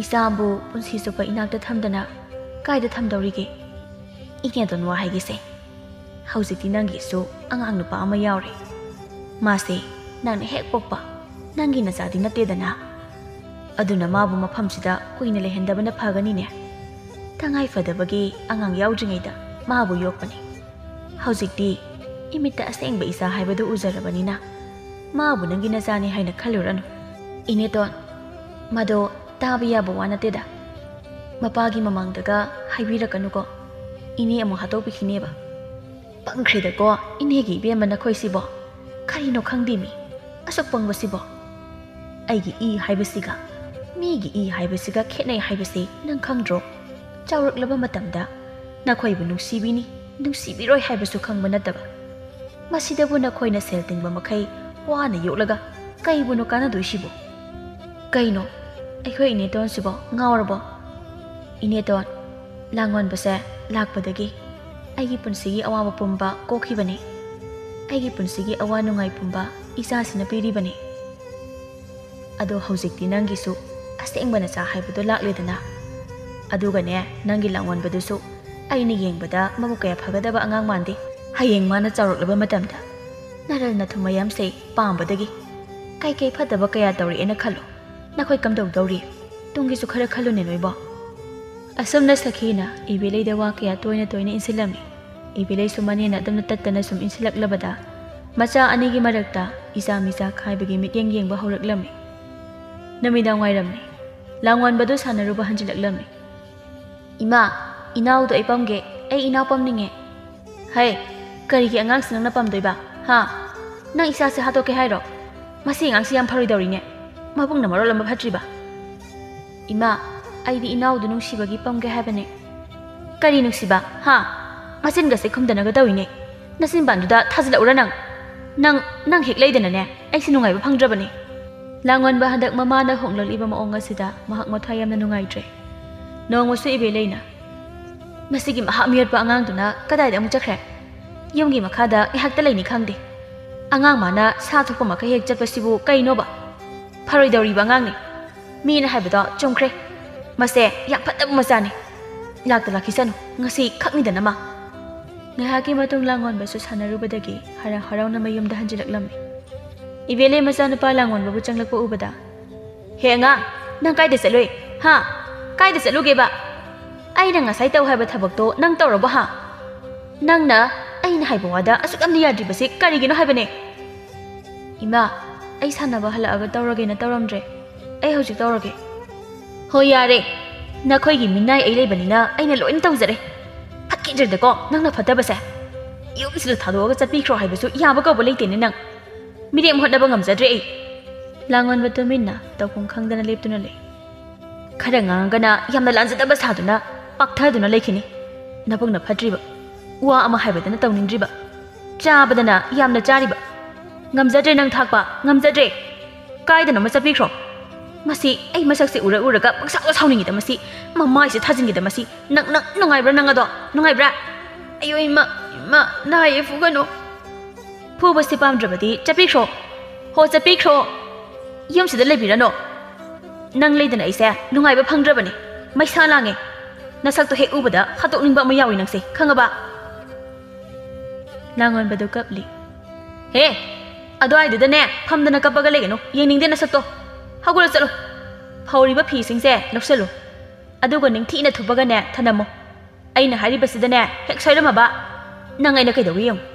ꯏꯆꯥꯕꯨ ꯄꯨꯟꯁꯤ ꯆꯨꯞꯄ ꯏꯅꯥꯛꯇ ꯊꯝꯗꯅ ꯀꯥꯏꯗ ꯊꯝꯗꯧꯔꯤꯒꯦ?" "ꯏꯅꯦꯗꯣꯟ, ꯋꯥ ꯍꯥꯏꯒꯦꯁꯦ, ꯍꯧꯖꯤꯛꯇꯤ ꯅꯪꯒꯤꯁꯨ ꯑꯉꯥꯡ ꯅꯨꯄꯥ ꯑꯃ ꯌꯥꯎꯔꯦ꯫ ꯃꯥꯁꯦ ꯅꯪꯅ ꯍꯦꯛ ꯄꯣꯛꯄ ꯅꯪꯒꯤ ꯅꯆꯥꯗꯤ ꯅꯠꯇꯦꯗꯅ꯫ ꯑꯗꯨꯅ ꯃꯥꯕꯨ ꯃꯐꯝꯁꯤꯗ ꯀꯨꯏꯅ ꯂꯩꯍꯟꯗꯕꯅ ꯐꯒꯅꯤꯅꯦ꯫ ꯇꯉꯥꯏ ꯐꯗꯕꯒꯤ ꯑꯉꯥꯡ ꯌꯥꯎꯗ꯭ꯔꯤꯉꯩꯗ ꯃꯥꯕꯨ ꯌꯣꯛꯄꯅꯤ꯫ ꯍꯧꯖꯤꯛꯇꯤ ꯏꯃꯤꯠꯇ ꯑꯁꯦꯡꯕ ꯏꯆꯥ ꯍꯥꯏꯕꯗꯨ ꯎꯖꯔꯕꯅꯤꯅ ꯃꯥꯕꯨ ꯅꯪꯒꯤ ꯅꯆꯥꯅꯤ ꯍꯥꯏꯅ ꯈꯜꯂꯨꯔꯅꯨ꯫ ꯏꯅꯦꯇꯣꯟ, ꯃꯗꯣ ꯇꯥꯕ ꯌꯥꯕ ꯋꯥ ꯅꯠꯇꯦꯗ꯫ ꯃꯄꯥꯒꯤ ꯃꯃꯥꯡꯗꯒ ꯍꯥꯏꯕꯤꯔꯛꯀꯅꯨꯀꯣ꯫ ꯏꯅꯦ ꯑꯃꯨꯛ ꯍꯥꯠꯇꯣꯛꯄꯤꯈꯤꯅꯦꯕ꯫" "ꯄꯪꯈ꯭ꯔꯦꯗꯀꯣ ꯏꯅꯦꯒꯤ ꯏꯕꯦꯝꯃ ꯅꯈꯣꯏꯁꯤꯕꯣ꯫ ꯀꯔꯤꯅꯣ ꯈꯪꯗꯦꯃꯤ, ꯑꯁꯨꯛ ꯄꯪꯕꯁꯤꯕꯣ꯫ ꯑꯩꯒꯤ ꯏ ꯍꯥꯏꯕꯁꯤꯒ ꯃꯤꯒꯤ ꯏ ꯍꯥꯏꯕꯁꯤꯒ ꯈꯦꯠꯅꯩ ꯍꯥꯏꯕꯁꯤ ꯅꯪ ꯈꯪꯗ꯭ꯔꯣ? ꯆꯥꯎꯔꯛꯂꯕ ꯃꯇꯝꯗ ꯅꯈꯣꯏꯕꯨ ꯅꯨꯡꯁꯤꯕꯤꯅꯤ, ꯅꯨꯡꯁꯤꯕꯤꯔꯣꯏ ꯍꯥꯏꯕꯁꯨ ꯈꯪꯕ ꯅꯠꯇꯕ꯫ ꯃꯁꯤꯗꯕꯨ ꯅꯈꯣꯏꯅ ꯁꯦꯜ ꯇꯤꯡꯕ ꯃꯈꯩ ꯋꯥꯅ ꯌꯣꯛꯂꯒ ꯀꯩꯕꯨꯅꯣ ꯀꯥꯟꯅꯗꯣꯏꯁꯤꯕꯣ?" "ꯀꯩꯅꯣ, ꯑꯩꯈꯣꯏ ꯏꯅꯦꯇꯣꯟꯁꯤꯕꯣ ꯉꯥꯎꯔꯕꯣ?" "ꯏꯅꯦꯇꯣꯟ, ꯂꯥꯡꯑꯣꯟꯕꯁꯦ ꯂꯥꯛꯄꯗꯒꯤ ꯑꯩꯒꯤ ꯄꯨꯟꯁꯤꯒꯤ ꯑꯋꯥꯕ ꯄꯨꯝꯕ ꯀꯣꯛꯈꯤꯕꯅꯤ꯫ ꯑꯩꯒꯤ ꯄꯨꯟꯁꯤꯒꯤ ꯑꯋꯥ ꯅꯨꯡꯉꯥꯏ ꯄꯨꯝꯕ ꯏꯆꯥꯁꯤꯅ ꯄꯤꯔꯤꯕꯅꯤ꯫ ꯑꯗꯣ ꯍꯧꯖꯤꯛꯇꯤ ꯅꯪꯒꯤꯁꯨ ꯑꯁꯦꯡꯕ ꯅꯆꯥ ꯍꯥꯏꯕꯗꯣ ꯂꯥꯛꯂꯦꯗꯅ꯫ ꯑꯗꯨꯒꯅꯦ, ꯅꯪꯒꯤ ꯂꯥꯡꯑꯣꯟꯕꯗꯨꯁꯨ ꯑꯩꯅ ꯌꯦꯡꯕꯗ ꯃꯕꯨꯛ ꯀꯌꯥ ꯐꯒꯗꯕ ꯑꯉꯥꯡ ꯃꯥꯟꯗꯦ꯫ ꯍꯌꯦꯡ ꯃꯥꯅ ꯆꯥꯎꯔꯛꯂꯕ ꯃꯇꯝꯗ ꯅꯔꯜ ꯅꯊꯨꯝ ꯃꯌꯥꯝꯁꯦ ꯄꯥꯝꯕꯗꯒꯤ ꯀꯩꯀꯩ ꯐꯠꯇꯕ ꯀꯌꯥ ꯇꯧꯔꯛꯑꯦꯅ ꯈꯜꯂꯣ꯫ ꯅꯈꯣꯏ ꯀꯝꯗꯧꯗꯧꯔꯤ? ꯇꯨꯡꯒꯤꯁꯨ ꯈꯔ ꯈꯜꯂꯨꯅꯦ ꯅꯣꯏꯕꯣ꯫" ꯑꯁꯨꯝꯅ ꯁꯈꯤꯅ ꯏꯕꯦꯂꯩꯗ ꯋꯥ ꯀꯌꯥ ꯇꯣꯏꯅ ꯇꯣꯏꯅ ꯏꯟꯁꯤꯜꯂꯝꯃꯤ꯫ ꯏꯕꯦꯂꯩꯁꯨ ꯃꯅꯦꯅ ꯑꯗꯨꯝꯅ ꯇꯠꯇꯅ ꯁꯨꯝ ꯏꯟꯁꯤꯜꯂꯛꯂꯕꯗ ꯃꯆꯥ ꯑꯅꯤꯒꯤ ꯃꯔꯛꯇ ꯏꯆꯥ ꯃꯤꯆꯥ ꯈꯥꯏꯕꯒꯤ ꯃꯤꯠꯌꯦꯡ ꯌꯦꯡꯕ ꯍꯧꯔꯛꯂꯝꯃꯤ꯫ ꯅꯨꯃꯤꯗꯥꯡ ꯋꯥꯏꯔꯝꯅꯤ꯫ ꯂꯥꯡꯑꯣꯟꯕꯗꯨ ꯁꯥꯟꯅꯔꯨꯕ ꯍꯟꯖꯤꯜꯂꯛꯂꯝꯃꯤ꯫ "ꯏꯃꯥ, ꯏꯅꯥꯎꯗꯣ ꯑꯩ ꯄꯝꯒꯦ꯫ ꯑꯩ ꯏꯅꯥꯎ ꯄꯝꯅꯤꯡꯉꯦ꯫" "ꯍꯩ, ꯀꯔꯤꯒꯤ ꯑꯉꯥꯡꯁꯤ ꯅꯪꯅ ꯄꯝꯗꯣꯏꯕ? ꯍꯥ? ꯅꯪ ꯏꯆꯥꯁꯦ ꯍꯥꯠꯇꯣꯛꯀꯦ ꯍꯥꯏꯔꯣ? ꯃꯁꯤ ꯑꯉꯥꯡꯁꯤ ꯌꯥꯝ ꯐꯔꯣꯏꯗꯧꯔꯤꯅꯦ꯫ ꯃꯕꯨꯛꯅ ꯃꯔꯣꯜ ꯑꯃ ꯐꯠꯇ꯭ꯔꯤꯕ꯫" "ꯏꯃꯥ, ꯑꯩꯗꯤ ꯏꯅꯥꯎꯗꯨ ꯅꯨꯡꯁꯤꯕꯒꯤ ꯄꯝꯒꯦ ꯍꯥꯏꯕꯅꯦ꯫" "ꯀꯔꯤ ꯅꯨꯡꯁꯤꯕ? ꯍꯥ? ꯃꯆꯤꯟꯒꯁꯦ ꯈꯨꯝꯗꯅꯒ ꯇꯧꯏꯅꯦ꯫ ꯅꯆꯤꯟꯕꯥꯟꯗꯨꯗ ꯊꯥꯖꯤꯜꯂꯛꯎꯔ ꯅꯪ? ꯅꯪ, ꯅꯪ ꯍꯦꯛ ꯂꯩꯗꯅꯅꯦ ꯑꯩꯁꯦ ꯅꯨꯡꯉꯥꯏꯕ ꯐꯪꯗ꯭ꯔꯕꯅꯦ꯫" ꯂꯥꯡꯑꯣꯟꯕ ꯍꯟꯗꯛ ꯃꯃꯥꯅ ꯍꯣꯡꯂꯛꯂꯤꯕ ꯃꯑꯣꯡ ꯑꯁꯤꯗ ꯃꯍꯥꯛ ꯃꯊ꯭ꯋꯥꯏ ꯌꯥꯝꯅ ꯅꯨꯡꯉꯥꯏꯇ꯭ꯔꯦ꯫ ꯅꯣꯡꯃꯁꯨ ꯏꯕꯦꯂꯩꯅ, "ꯃꯁꯤꯒꯤ ꯃꯍꯥꯛ ꯃꯤꯑꯣꯠꯄ ꯑꯉꯥꯡꯗꯨꯅ ꯀꯗꯥꯏꯗ ꯑꯃꯨꯛ ꯆꯠꯈ꯭ꯔꯦ? ꯌꯨꯝꯒꯤ ꯃꯈꯥꯗ ꯉꯥꯏꯍꯥꯛꯇ ꯂꯩꯅꯤ ꯈꯪꯗꯦ꯫ ꯑꯉꯥꯡ ꯃꯥꯅ ꯁꯥ ꯊꯣꯛꯄ ꯃꯈꯩ ꯍꯦꯛ ꯆꯠꯄꯁꯤꯕꯨ ꯀꯩꯅꯣꯕ? ꯐꯔꯣꯏꯗꯧꯔꯤꯕ ꯑꯉꯥꯡꯅꯤ꯫ ꯃꯤꯅ ꯍꯥꯏꯕꯗꯣ ꯆꯨꯝꯈ꯭ꯔꯦ꯫ ꯃꯁꯦ ꯌꯥꯝ ꯐꯠꯇꯕ ꯃꯆꯥꯅꯤ꯫" ꯂꯥꯛꯇ ꯂꯥꯛꯈꯤꯁꯅꯨ, ꯉꯁꯤ ꯈꯛꯅꯤꯗꯅ ꯃꯥ꯫ ꯉꯥꯏꯍꯥꯛꯀꯤ ꯃꯇꯨꯡ ꯂꯥꯡꯑꯣꯟꯕꯁꯨ ꯁꯥꯟꯅꯔꯨꯕꯗꯒꯤ ꯍꯔꯥꯎ ꯍꯔꯥꯎꯅ ꯃꯌꯨꯝꯗ ꯍꯟꯖꯤꯜꯂꯛꯂꯝꯃꯤ꯫ ꯏꯕꯦꯂꯩ ꯃꯆꯥꯅꯨꯄꯥ ꯂꯥꯡꯑꯣꯟꯕꯕꯨ ꯆꯪꯂꯛꯄ ꯎꯕꯗ, "ꯍꯦ ꯑꯉꯥꯡ, ꯅꯪ ꯀꯥꯏꯗ ꯆꯠꯂꯨꯏ? ꯍꯥ? ꯀꯥꯏꯗ ꯆꯠꯂꯨꯒꯦꯕ? ꯑꯩꯅ ꯉꯁꯥꯏ ꯇꯧ ꯍꯥꯏꯕ ꯊꯕꯛꯇꯣ ꯅꯪ ꯇꯧꯔꯕꯣ ꯍꯥ? ꯅꯪꯅ ꯑꯩꯅ ꯍꯥꯏꯕ ꯋꯥꯗ ꯑꯁꯨꯛ ꯌꯥꯝꯅ ꯌꯥꯗ꯭ꯔꯤꯕꯁꯤ ꯀꯔꯤꯒꯤꯅꯣ ꯍꯥꯏꯕꯅꯦ?" "ꯏꯃꯥ, ꯑꯩ ꯁꯥꯟꯅꯕ ꯍꯜꯂꯛꯑꯒ ꯇꯧꯔꯒꯦꯅ ꯇꯧꯔꯝꯗ꯭ꯔꯦ꯫ ꯑꯩ ꯍꯧꯖꯤꯛ ꯇꯧꯔꯒꯦ꯫" "ꯍꯣꯏ ꯌꯥꯔꯦ, ꯅꯈꯣꯏꯒꯤ ꯃꯤꯅꯥꯏ ꯑꯩ ꯂꯩꯕꯅꯤꯅ ꯑꯩꯅ ꯂꯣꯏꯅ ꯇꯧꯖꯔꯦ꯫ ꯐꯠꯈꯤꯗ꯭ꯔꯦꯗꯀꯣ ꯅꯪꯅ ꯐꯠꯇꯕꯁꯦ꯫ ꯌꯨꯝꯁꯤꯗ ꯊꯥꯗꯣꯛꯑꯒ ꯆꯠꯄꯤꯈ꯭ꯔꯣ ꯍꯥꯏꯕꯁꯨ ꯌꯥꯕ ꯀꯧꯕ ꯂꯩꯇꯦꯅꯦ ꯅꯪ꯫ ꯃꯤꯔꯦꯝ ꯍꯣꯠꯅꯕ ꯉꯝꯖꯗ꯭ꯔꯦ ꯑꯩ꯫" ꯂꯥꯡꯑꯣꯟꯕ ꯇꯨꯃꯤꯟꯅ ꯇꯧꯐꯝ ꯈꯪꯗꯅ ꯂꯦꯞꯇꯨꯅ ꯂꯩ꯫ ꯈꯔ ꯉꯥꯡꯉꯒꯅ ꯌꯥꯝꯅ ꯂꯥꯟꯖꯗꯕ ꯁꯥꯗꯨꯅ ꯄꯥꯛꯊꯗꯨꯅ ꯂꯩꯈꯤꯅꯤ꯫ ꯅꯕꯨꯛꯅ ꯐꯠꯇ꯭ꯔꯤꯕ, ꯋꯥ ꯑꯃ ꯍꯥꯏꯕꯗꯅ ꯇꯧꯅꯤꯡꯗ꯭ꯔꯤꯕ, ꯆꯥꯕꯗꯅ ꯌꯥꯝꯅ ꯆꯥꯔꯤꯕ꯫ ꯉꯝꯖꯗ꯭ꯔꯦ ꯅꯪ ꯊꯥꯛꯄ, ꯉꯝꯖꯗ꯭ꯔꯦ꯫ ꯀꯥꯏꯗꯅꯣꯃ ꯆꯠꯄꯤꯈ꯭ꯔꯣ꯫ ꯃꯁꯤ ꯑꯩ ꯃꯁꯛꯁꯦ ꯎꯔ ꯎꯔꯒ ꯄꯪꯁꯥꯎꯗ ꯁꯥꯎꯅꯤꯡꯉꯤꯗ ꯃꯁꯤ꯫ ꯃꯃꯥꯏꯁꯦ ꯊꯥꯖꯤꯟꯈꯤꯗ ꯃꯁꯤ꯫ ꯅꯪ, ꯅꯪ ꯅꯨꯡꯉꯥꯏꯕ꯭ꯔꯥ ꯅꯪ ꯑꯗꯣ? ꯅꯨꯡꯉꯥꯏꯕ꯭ꯔꯥ? ꯑꯌꯣ ꯏꯃꯥ, ꯏꯃꯥ, ꯅꯥꯏꯌꯦ, ꯐꯨꯒꯅꯨ꯫ ꯐꯨꯕꯁꯤ ꯄꯥꯝꯗ꯭ꯔꯕꯗꯤ ꯆꯠꯄꯤꯈ꯭ꯔꯣ꯫ ꯍꯣ, ꯆꯠꯄꯤꯈ꯭ꯔꯣ꯫ ꯌꯨꯝꯁꯤꯗ ꯂꯩꯕꯤꯔꯅꯣ꯫ ꯅꯪ ꯂꯩꯗꯅ ꯑꯩꯁꯦ ꯅꯨꯡꯉꯥꯏꯕ ꯐꯪꯗ꯭ꯔꯕꯅꯦ꯫ ꯃꯩꯁꯥ ꯂꯥꯡꯉꯦ꯫ ꯅꯁꯛꯇꯣ ꯍꯦꯛ ꯎꯕꯗ ꯍꯥꯠꯇꯣꯛꯅꯤꯡꯕ ꯑꯃ ꯌꯥꯎꯏ ꯅꯪꯁꯦ, ꯈꯪꯉꯕ? ꯂꯥꯡꯑꯣꯟꯕꯗꯨ ꯀꯞꯂꯤ꯫ "ꯍꯦ, ꯑꯗꯨꯋꯥꯏꯗꯨꯗꯅꯦ ꯐꯝꯗꯅ ꯀꯞꯄꯒ ꯂꯩꯒꯅꯨ, ꯌꯦꯡꯅꯤꯡꯗꯦ ꯅꯁꯛꯇꯣ꯫ ꯍꯧꯒꯠꯂ ꯆꯠꯂꯣ꯫ ꯐꯧꯔꯤꯕ ꯐꯤꯁꯤꯡꯁꯦ ꯂꯧꯁꯜꯂꯨ꯫ ꯑꯗꯨꯒ ꯅꯤꯡꯊꯤꯅ ꯊꯨꯞꯄꯒꯅꯦ ꯊꯅꯝꯃꯨ꯫ ꯑꯩꯅ ꯍꯥꯏꯔꯤꯕꯁꯤꯗꯅꯦ ꯍꯦꯛ ꯁꯣꯏꯔꯝꯃꯕ, ꯅꯪ ꯑꯩꯅ ꯀꯩꯗꯧꯒꯦ ꯌꯦꯡꯉꯨ꯫"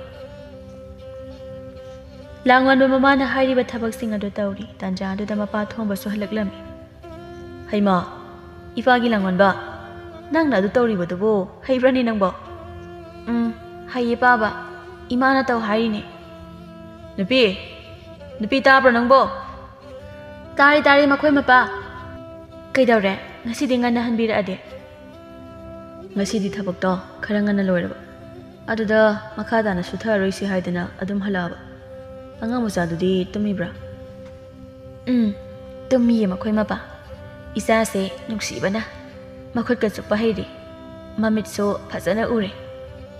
ꯂꯥꯡꯑꯣꯟꯕ ꯃꯃꯥꯅ ꯍꯥꯏꯔꯤꯕ ꯊꯕꯛꯁꯤꯡ ꯑꯗꯨ ꯇꯧꯔꯤ꯫ ꯇꯥꯟꯖꯥ ꯑꯗꯨꯗ ꯃꯄꯥ ꯊꯣꯡꯕꯁꯨ ꯍꯜꯂꯛꯂꯝꯃꯤ꯫ "ꯍꯩꯃꯥ, ꯏꯄꯥꯒꯤ ꯂꯥꯡꯑꯣꯟꯕ, ꯅꯪꯅ ꯑꯗꯨ ꯇꯧꯔꯤꯕꯗꯨꯕꯨ ꯍꯩꯕ꯭ꯔꯅꯦ ꯅꯪꯕꯣ?" "ꯎꯝ, ꯍꯩꯌꯦ ꯄꯥꯕ, ꯏꯃꯥꯅ ꯇꯧ ꯍꯥꯏꯔꯤꯅꯦ꯫" "ꯅꯨꯄꯤ, ꯅꯨꯄꯤ ꯇꯥꯕ꯭ꯔꯣ ꯅꯪꯕꯣ?" "ꯇꯥꯔꯦ, ꯇꯥꯔꯦ ꯃꯈꯣꯏ ꯃꯄꯥ꯫" "ꯀꯩꯗꯧꯔꯦ, ꯉꯁꯤꯗꯤ ꯉꯟꯅ ꯍꯟꯕꯤꯔꯛꯑꯗꯤ?" "ꯉꯁꯤꯗꯤ ꯊꯕꯛꯇꯣ ꯈꯔ ꯉꯟꯅ ꯂꯣꯏꯔꯕ, ꯑꯗꯨꯗ ꯃꯈꯥ ꯇꯥꯅ ꯁꯨꯊꯔꯔꯣꯏꯁꯤ ꯍꯥꯏꯗꯅ ꯑꯗꯨꯝ ꯍꯜꯂꯛꯑꯕ꯫ ꯑꯉꯥꯡ ꯃꯆꯥꯗꯨꯗꯤ ꯇꯨꯝꯃꯤꯕ꯭ꯔꯥ?" "ꯎꯝ, ꯇꯨꯝꯃꯤꯌꯦ ꯃꯈꯣꯏ ꯃꯄꯥ꯫ ꯏꯆꯥꯁꯦ ꯅꯨꯡꯁꯤꯕꯅ ꯃꯈꯨꯠꯀ ꯆꯨꯞꯄ ꯍꯩꯔꯦ꯫ ꯃꯃꯤꯠꯁꯨ ꯐꯖꯅ ꯎꯔꯦ꯫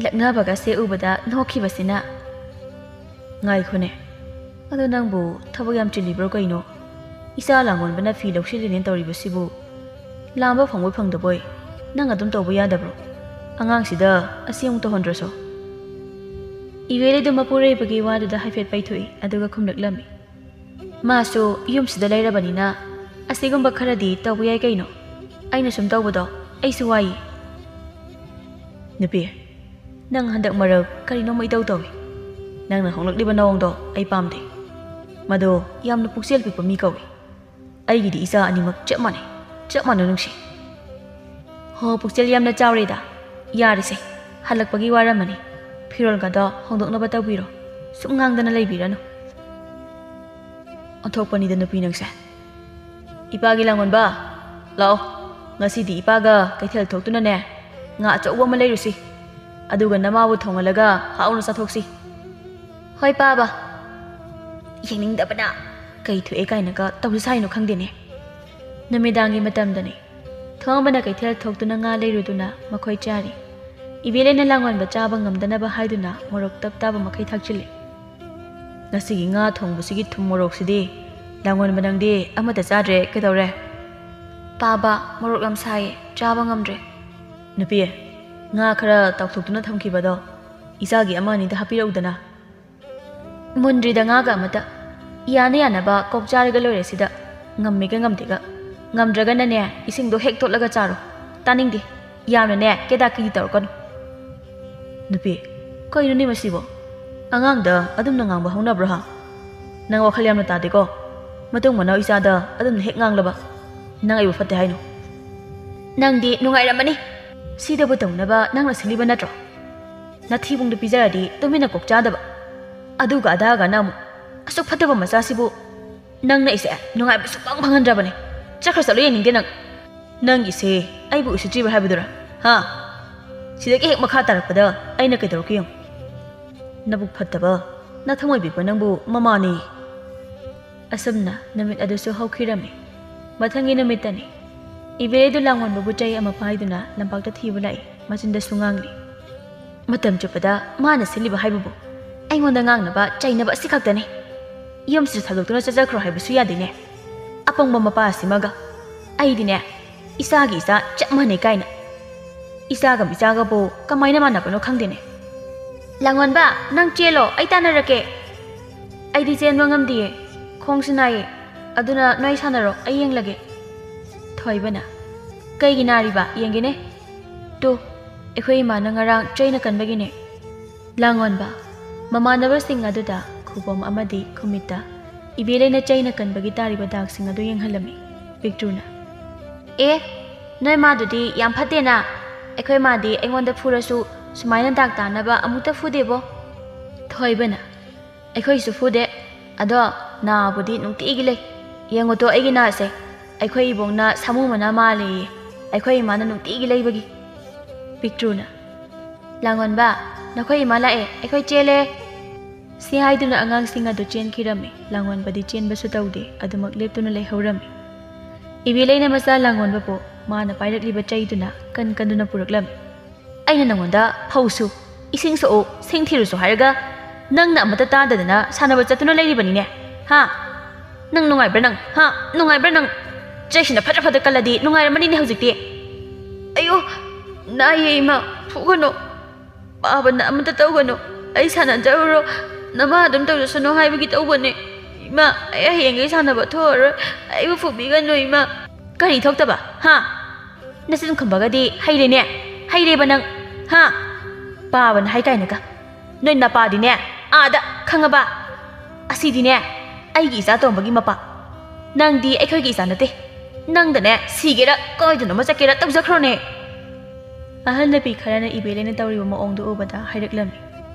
ꯂꯛꯅꯕꯒꯁꯦ ꯎꯕꯗ ꯅꯣꯛꯈꯤꯕꯁꯤꯅ꯫" "ꯉꯥꯏꯈꯣꯅꯦ, ꯑꯗꯣ ꯅꯪꯕꯨ ꯊꯕꯛ ꯌꯥꯝ ꯆꯤꯜꯂꯤꯕ꯭ꯔꯣ ꯀꯩꯅꯣ? ꯏꯆꯥ ꯂꯥꯡꯑꯣꯟꯕꯅ ꯐꯤ ꯂꯧꯁꯤꯜꯂꯤꯅꯦ ꯇꯧꯔꯤꯕꯁꯤꯕꯨ꯫ ꯂꯥꯝꯕ ꯐꯪꯕꯣꯏ ꯐꯪꯗꯕꯣꯏ?" "ꯅꯪ ꯑꯗꯨꯝ ꯇꯧꯕ ꯌꯥꯗꯕ꯭ꯔꯣ? ꯑꯉꯥꯡꯁꯤꯗ ꯑꯁꯤ ꯑꯃꯨꯛ ꯇꯧꯍꯟꯗ꯭ꯔꯁꯨ?" ꯏꯕꯦꯂꯩꯗꯨ ꯃꯄꯨꯔꯣꯏꯕꯒꯤ ꯋꯥꯗꯨꯗ ꯍꯥꯏꯐꯦꯠ ꯄꯩꯊꯣꯛꯏ, ꯑꯗꯨꯒ ꯈꯨꯝꯂꯛꯂꯝꯃꯤ꯫ "ꯃꯥꯁꯨ ꯌꯨꯝꯁꯤꯗ ꯂꯩꯔꯕꯅꯤꯅ ꯑꯁꯤꯒꯨꯝꯕ ꯈꯔꯗꯤ ꯇꯧꯕ ꯌꯥꯏ ꯀꯩꯅꯣ꯫ ꯑꯩꯅ ꯁꯨꯝ ꯇꯧꯕꯗꯣ ꯑꯩꯁꯨ ꯋꯥꯏꯌꯦ꯫" "ꯅꯨꯄꯤ, ꯅꯪ ꯍꯟꯗꯛ ꯃꯔꯛ ꯀꯔꯤꯅꯣꯝꯃ ꯏꯇꯧ ꯇꯧꯏ꯫ ꯅꯪꯅ ꯍꯣꯡꯂꯛꯂꯤꯕ ꯅꯑꯣꯡꯗꯣ ꯑꯩ ꯄꯥꯝꯗꯦ꯫ ꯃꯗꯣ ꯌꯥꯝꯅ ꯄꯨꯛꯆꯦꯜ ꯄꯤꯛꯄ ꯃꯤ ꯀꯧꯏ꯫ ꯑꯩꯒꯤꯗꯤ ꯏꯆꯥ ꯑꯅꯤꯃꯛ ꯆꯞ ꯃꯥꯟꯅꯩ, ꯆꯞ ꯃꯥꯟꯅ ꯅꯨꯡꯁꯤ꯫" "ꯍꯣ, ꯄꯨꯛꯆꯦꯜ ꯌꯥꯝꯅ ꯆꯥꯎꯔꯦꯗ꯫ ꯌꯥꯔꯦꯁꯦ, ꯍꯜꯂꯛꯄꯒꯤ ꯋꯥꯔꯝꯃꯅꯤ꯫ ꯐꯤꯔꯣꯜꯒꯗꯣ ꯍꯣꯡꯗꯣꯛꯅꯕ ꯇꯧꯕꯤꯔꯣ꯫ ꯁꯨꯝ ꯉꯥꯡꯗꯅ ꯂꯩꯕꯤꯔꯅꯨ꯫" "ꯑꯣꯟꯊꯣꯛꯄꯅꯤꯗ ꯅꯨꯄꯤ ꯅꯪꯁꯦ꯫ ꯏꯄꯥꯒꯤ ꯂꯥꯡꯑꯣꯟꯕ, ꯂꯥꯛꯑꯣ꯫ ꯉꯁꯤꯗꯤ ꯏꯄꯥꯒ ꯀꯩꯊꯦꯜ ꯊꯣꯛꯇꯨꯅꯅꯦ, ꯉꯥ ꯑꯆꯧꯕ ꯑꯃ ꯂꯩꯔꯨꯁꯤ꯫ ꯑꯗꯨꯒ ꯅꯃꯥꯕꯨ ꯊꯣꯡꯍꯜꯂꯒ ꯍꯥꯎꯅ ꯆꯥꯊꯣꯛꯁꯤ꯫" "ꯍꯣꯏ, ꯄꯥꯕ꯫" ꯌꯦꯡꯅꯤꯡꯗꯕꯅ ꯀꯩ ꯊꯣꯛꯑꯦ ꯀꯥꯏꯅꯒ ꯇꯧꯁꯤ ꯁꯥꯏꯅꯣ ꯈꯪꯗꯦꯅꯦ꯫ ꯅꯨꯃꯤꯗꯥꯡꯒꯤ ꯃꯇꯝꯗꯅꯤ꯫ ꯊꯣꯡꯕꯅ ꯀꯩꯊꯦꯜ ꯊꯣꯛꯇꯨꯅ ꯉꯥ ꯂꯩꯔꯨꯗꯨꯅ ꯃꯈꯣꯏ ꯆꯥꯔꯤ꯫ ꯏꯕꯦꯂꯩꯅ ꯂꯥꯡꯑꯣꯟꯕ ꯆꯥꯕ ꯉꯝꯗꯅꯕ ꯍꯥꯏꯗꯨꯅ ꯃꯣꯔꯣꯛ ꯇꯞ ꯇꯥꯕ ꯃꯈꯩ ꯊꯥꯛꯆꯤꯜꯂꯤ꯫ "ꯉꯁꯤꯒꯤ ꯉꯥ ꯊꯣꯡꯕꯁꯤꯒꯤ ꯊꯨꯝ ꯃꯣꯔꯣꯛꯁꯤꯗꯤ ꯂꯥꯡꯑꯣꯟꯕ ꯅꯪꯗꯤ ꯑꯃꯠꯇ ꯆꯥꯗ꯭ꯔꯦ, ꯀꯩꯗꯧꯔꯦ?" "ꯄꯥꯕ, ꯃꯣꯔꯣꯛ ꯌꯥꯝ ꯁꯥꯏꯌꯦ, ꯆꯥꯕ ꯉꯝꯗ꯭ꯔꯦ꯫" "ꯅꯨꯄꯤ, ꯉꯥ ꯈꯔ ꯇꯥꯎꯊꯣꯛꯇꯨꯅ ꯊꯝꯈꯤꯕꯗꯣ ꯏꯆꯥꯒꯤ ꯑꯃ ꯑꯅꯤꯗ ꯍꯥꯞꯄꯤꯔꯛꯎꯗꯅ꯫" "ꯃꯨꯟꯗ꯭ꯔꯤꯗ ꯉꯥꯒ ꯑꯃꯇ꯫ ꯌꯥꯅ ꯌꯥꯅꯕ ꯀꯣꯛ ꯆꯥꯔꯒ ꯂꯣꯏꯔꯦ ꯁꯤꯗ꯫ ꯉꯝꯃꯦꯒ ꯉꯝꯗꯦꯒ꯫ ꯉꯝꯗ꯭ꯔꯒꯅꯅꯦ, ꯏꯁꯤꯡꯗꯣ ꯍꯦꯛ ꯇꯣꯠꯂꯒ ꯆꯥꯔꯣ꯫ ꯇꯥꯅꯤꯡꯗꯦ꯫ ꯌꯥꯝꯅꯅꯦ, ꯀꯦꯗꯥ ꯀꯤꯗꯤ ꯇꯧꯔꯛꯀꯅꯨ꯫" "ꯅꯨꯄꯤ, ꯀꯩꯅꯣꯅꯦ ꯃꯁꯤꯕꯣ? ꯑꯉꯥꯡꯗ ꯑꯗꯨꯝꯅ ꯉꯥꯡꯕ ꯍꯧꯅꯕ꯭ꯔꯣ, ꯍꯥ? ꯅꯪ ꯋꯥꯈꯜ ꯌꯥꯝꯅ ꯇꯥꯗꯦꯀꯣ꯫ ꯃꯇꯨꯡ ꯃꯅꯥꯎ ꯏꯆꯥꯗ ꯑꯗꯨꯝꯅ ꯍꯦꯛ ꯉꯥꯡꯂꯕ ꯅꯪ ꯑꯩꯕꯨ ꯐꯠꯇꯦ ꯍꯥꯏꯅꯣ?" "ꯅꯪꯗꯤ ꯅꯨꯡꯉꯥꯏꯔꯝꯃꯅꯤ꯫ ꯁꯤꯗꯕꯨ ꯇꯧꯅꯕ ꯅꯪꯅ ꯁꯤꯜꯂꯤꯕ ꯅꯠꯇ꯭ꯔꯣ? ꯅꯊꯤꯕꯣꯡꯗꯣ ꯄꯤꯖꯔꯗꯤ ꯇꯨꯃꯤꯟꯅ ꯀꯣꯛ ꯆꯥꯗꯕ꯫ ꯑꯗꯨꯒ ꯑꯗꯥꯒꯅ ꯑꯃꯨꯛ ꯑꯁꯨꯛ ꯐꯠꯇꯕ ꯃꯆꯥꯁꯤꯕꯨ ꯅꯪꯅ ꯑꯩꯁꯦ ꯅꯨꯡꯉꯥꯏꯕ ꯁꯨꯛꯐꯪ ꯐꯪꯍꯟꯗ꯭ꯔꯕꯅꯦ꯫ ꯆꯠꯈ꯭ꯔ ꯆꯠꯂꯣ, ꯌꯦꯡꯅꯤꯡꯗꯦ ꯅꯪ꯫ ꯅꯪꯒꯤꯁꯦ ꯑꯩꯕꯨ ꯎꯁꯤꯠꯇ꯭ꯔꯤꯕ ꯍꯥꯏꯕꯗꯨꯔꯥ? ꯍꯥ? ꯁꯤꯗꯒꯤ ꯍꯦꯛ ꯃꯈꯥ ꯇꯥꯔꯛꯄꯗ ꯑꯩꯅ ꯀꯩꯗꯧꯔꯛꯀꯦ ꯌꯦꯡꯉꯨ꯫ ꯅꯕꯨꯛ ꯐꯠꯇꯕ, ꯅꯊꯃꯣꯏ ꯄꯤꯛꯄ ꯅꯪꯕꯨ ꯃꯃꯥꯅꯤ꯫" ꯑꯁꯨꯝꯅ ꯅꯨꯃꯤꯠ ꯑꯗꯨꯁꯨ ꯍꯧꯈꯤꯔꯝꯃꯤ꯫ ꯃꯊꯪꯒꯤ ꯅꯨꯃꯤꯠꯇꯅꯤ꯫ ꯏꯕꯦꯂꯩꯗꯨ ꯂꯥꯡꯑꯣꯟꯕꯕꯨ ꯆꯩ ꯑꯃ ꯄꯥꯏꯗꯨꯅ ꯂꯝꯄꯥꯛꯇ ꯊꯤꯕ ꯂꯥꯛꯏ꯫ ꯃꯆꯤꯟꯗꯁꯨ ꯉꯥꯡꯂꯤ, "ꯃꯇꯝ ꯆꯨꯞꯄꯗ ꯃꯥꯅ ꯁꯤꯜꯂꯤꯕ ꯍꯥꯏꯕꯕꯨ ꯑꯩꯉꯣꯟꯗ ꯉꯥꯡꯅꯕ, ꯆꯩꯅꯕ ꯑꯁꯤ ꯈꯛꯇꯅꯤ꯫ ꯌꯨꯝꯁꯤꯁꯨ ꯊꯥꯗꯣꯛꯇꯨꯅ ꯆꯠꯆꯈ꯭ꯔꯣ ꯍꯥꯏꯕꯁꯨ ꯌꯥꯗꯦꯅꯦ꯫ ꯑꯄꯪꯕ ꯃꯄꯥ ꯑꯁꯤꯃꯒ꯫ ꯑꯩꯗꯤꯅꯦ, ꯏꯆꯥꯒꯤ ꯏꯆꯥ ꯆꯞ ꯃꯥꯟꯅꯩ ꯀꯥꯏꯅ ꯏꯆꯥꯒ ꯃꯤꯆꯥꯒꯕꯨ ꯀꯃꯥꯏꯅ ꯃꯥꯟꯅꯕꯅꯣ ꯈꯪꯗꯦꯅꯦ꯫ "ꯂꯥꯡꯑꯣꯟꯕ, ꯅꯪ ꯆꯦꯜꯂꯣ, ꯑꯩ ꯇꯥꯟꯅꯔꯛꯀꯦ꯫ ꯑꯩꯗꯤ ꯆꯦꯟꯕ ꯉꯝꯗꯤꯌꯦ, ꯈꯣꯡꯁꯨ ꯅꯥꯏꯌꯦ꯫ ꯑꯗꯨꯅ ꯅꯣꯏ ꯁꯥꯟꯅꯔꯣ, ꯑꯩ ꯌꯦꯡꯂꯒꯦ꯫" ꯊꯣꯏꯕꯅ, "ꯀꯩꯒꯤ ꯅꯥꯔꯤꯕ? ꯌꯦꯡꯒꯦꯅꯦ꯫ ꯇꯨ, ꯑꯩꯈꯣꯏ ꯏꯃꯥꯅ ꯉꯔꯥꯡ ꯆꯩꯅ ꯀꯟꯕꯒꯤꯅꯦ꯫" ꯂꯥꯡꯑꯣꯟꯕ, ꯃꯃꯥꯟꯅꯕꯁꯤꯡ ꯑꯗꯨꯗ ꯈꯨꯕꯣꯝ ꯑꯃꯗꯤ ꯈꯨꯃꯤꯠꯇ ꯏꯕꯦꯂꯩꯅ ꯆꯩꯅ ꯀꯟꯕꯒꯤ ꯇꯥꯔꯤꯕ ꯗꯥꯛꯁꯤꯡ ꯑꯗꯨ ꯌꯦꯡꯍꯜꯂꯝꯃꯤ꯫ ꯄꯤꯛꯇ꯭ꯔꯨꯅ, "ꯑꯦ, ꯅꯣꯏ ꯃꯥꯗꯨꯗꯤ ꯌꯥꯝ ꯐꯠꯇꯦꯅ꯫ ꯑꯩꯈꯣꯏ ꯃꯥꯗꯤ ꯑꯩꯉꯣꯟꯗ ꯐꯨꯔꯁꯨ ꯁꯨꯃꯥꯏꯅ ꯗꯥꯛ ꯇꯥꯅꯕ ꯑꯃꯨꯛꯇ ꯐꯨꯗꯦꯕꯣ꯫" ꯊꯣꯏꯕꯅ, "ꯑꯩꯈꯣꯏꯁꯨ ꯐꯨꯗꯦ꯫ ꯑꯗꯣ ꯅꯥꯕꯨꯗꯤ ꯅꯨꯡꯇꯤꯒꯤ ꯂꯩ꯫ ꯌꯦꯡꯉꯨꯇꯣ ꯑꯩꯒꯤ ꯅꯥꯁꯦ꯫ ꯑꯩꯈꯣꯏ ꯏꯕꯣꯛꯅ ꯁꯥꯃꯨ ꯃꯅꯥ ꯃꯥꯜꯂꯦꯌꯦ, ꯑꯩꯈꯣꯏ ꯏꯃꯥꯅ ꯅꯨꯡꯇꯤꯒꯤ ꯂꯩꯕꯒꯤ꯫" ꯄꯤꯛꯇ꯭ꯔꯨꯅ, "ꯂꯥꯡꯑꯣꯟꯕ, ꯅꯈꯣꯏ ꯏꯃꯥ ꯂꯥꯛꯑꯦ, ꯑꯩꯈꯣꯏ ꯆꯦꯜꯂꯦ꯫" ꯁꯤ ꯍꯥꯏꯗꯨꯅ ꯑꯉꯥꯡꯁꯤꯡ ꯑꯗꯨ ꯆꯦꯟꯈꯤꯔꯝꯃꯤ꯫ ꯂꯥꯡꯑꯣꯟꯕꯗꯤ ꯆꯦꯟꯕꯁꯨ ꯇꯧꯗꯦ, ꯑꯗꯨꯃꯛ ꯂꯦꯞꯇꯨꯅ ꯂꯩꯍꯧꯔꯝꯃꯤ꯫ ꯏꯕꯦꯂꯩꯅ ꯃꯆꯥ ꯂꯥꯡꯑꯣꯟꯕꯕꯨ ꯃꯥꯅ ꯄꯥꯏꯔꯛꯂꯤꯕ ꯆꯩꯗꯨꯅ ꯀꯟ ꯀꯟꯗꯨꯅ ꯄꯨꯔꯛꯂꯝꯃꯤ꯫ "ꯑꯩꯅ ꯅꯪꯉꯣꯟꯗ ꯐꯧꯁꯨ, ꯏꯁꯤꯡ ꯁꯣꯛꯎ, ꯁꯤꯡ ꯊꯤꯔꯨꯁꯨ ꯍꯥꯏꯔꯒ ꯅꯪꯅ ꯑꯃꯠꯇ ꯇꯥꯗꯗꯅ ꯁꯥꯟꯅꯕ ꯆꯠꯇꯨꯅ ꯂꯩꯔꯤꯕꯅꯤꯅꯦ꯫ ꯍꯥ? ꯅꯪ ꯅꯨꯡꯉꯥꯏꯕ꯭ꯔꯥ ꯅꯪ? ꯍꯥ? ꯅꯨꯡꯉꯥꯏꯕ꯭ꯔꯥ ꯅꯪ? ꯆꯩꯁꯤꯅ ꯐꯠꯇ ꯐꯠꯇ ꯀꯜꯂꯗꯤ ꯅꯨꯡꯉꯥꯏꯔꯝꯃꯅꯤꯅꯦ ꯍꯧꯖꯤꯛꯇꯤ꯫" "ꯑꯌꯣ, ꯅꯥꯏꯌꯦ ꯏꯃꯥ, ꯐꯨꯒꯅꯨ꯫ ꯄꯥꯕꯅ ꯑꯃꯠꯇ ꯇꯧꯒꯅꯨ꯫ ꯑꯩ ꯁꯥꯟꯅꯖꯔꯨꯔꯣ꯫ ꯅꯃꯥ ꯑꯗꯨꯝ ꯇꯧꯖꯁꯅꯨ ꯍꯥꯏꯕꯒꯤ ꯇꯧꯕꯅꯦ꯫ ꯏꯃꯥ, ꯑꯩ ꯍꯌꯦꯡꯈꯩ ꯁꯥꯟꯅꯕ ꯊꯣꯛꯑꯔꯣꯏ꯫ ꯑꯩꯕꯨ ꯐꯨꯕꯤꯒꯅꯨ ꯏꯃꯥ꯫" "ꯀꯔꯤ ꯊꯣꯛꯇꯕ? ꯍꯥ? ꯅꯆꯤꯟ ꯈꯨꯝꯕꯒꯗꯤ ꯍꯩꯔꯦꯅꯦ꯫ ꯍꯩꯔꯦꯕ ꯅꯪ꯫ ꯍꯥ? ꯄꯥꯕꯅ ꯍꯥꯏ ꯀꯥꯏꯅꯒ꯫ ꯅꯣꯏ ꯅꯄꯥꯗꯤꯅꯦ, ꯑꯥꯗ, ꯈꯪꯉꯕ? ꯑꯁꯤꯗꯤꯅꯦ, ꯑꯩꯒꯤ ꯏꯆꯥ ꯇꯣꯝꯕꯒꯤ ꯃꯄꯥ꯫ ꯅꯪꯗꯤ ꯑꯩꯈꯣꯏꯒꯤ ꯏꯆꯥ ꯅꯠꯇꯦ꯫ ꯅꯪꯗꯅꯦ, ꯁꯤꯒꯦꯔꯥ ꯀꯥꯏꯗꯅꯣꯃ ꯆꯠꯀꯦꯔꯥ ꯇꯧꯖꯈ꯭ꯔꯣꯅꯦ꯫" ꯑꯍꯜ ꯅꯨꯄꯤ ꯈꯔꯅ ꯏꯕꯦꯂꯩꯅ ꯇꯧꯔꯤꯕ ꯃꯑꯣꯡꯗꯨ ꯎꯕꯗ ꯍꯥꯏꯔꯛꯂꯝꯃꯤ꯫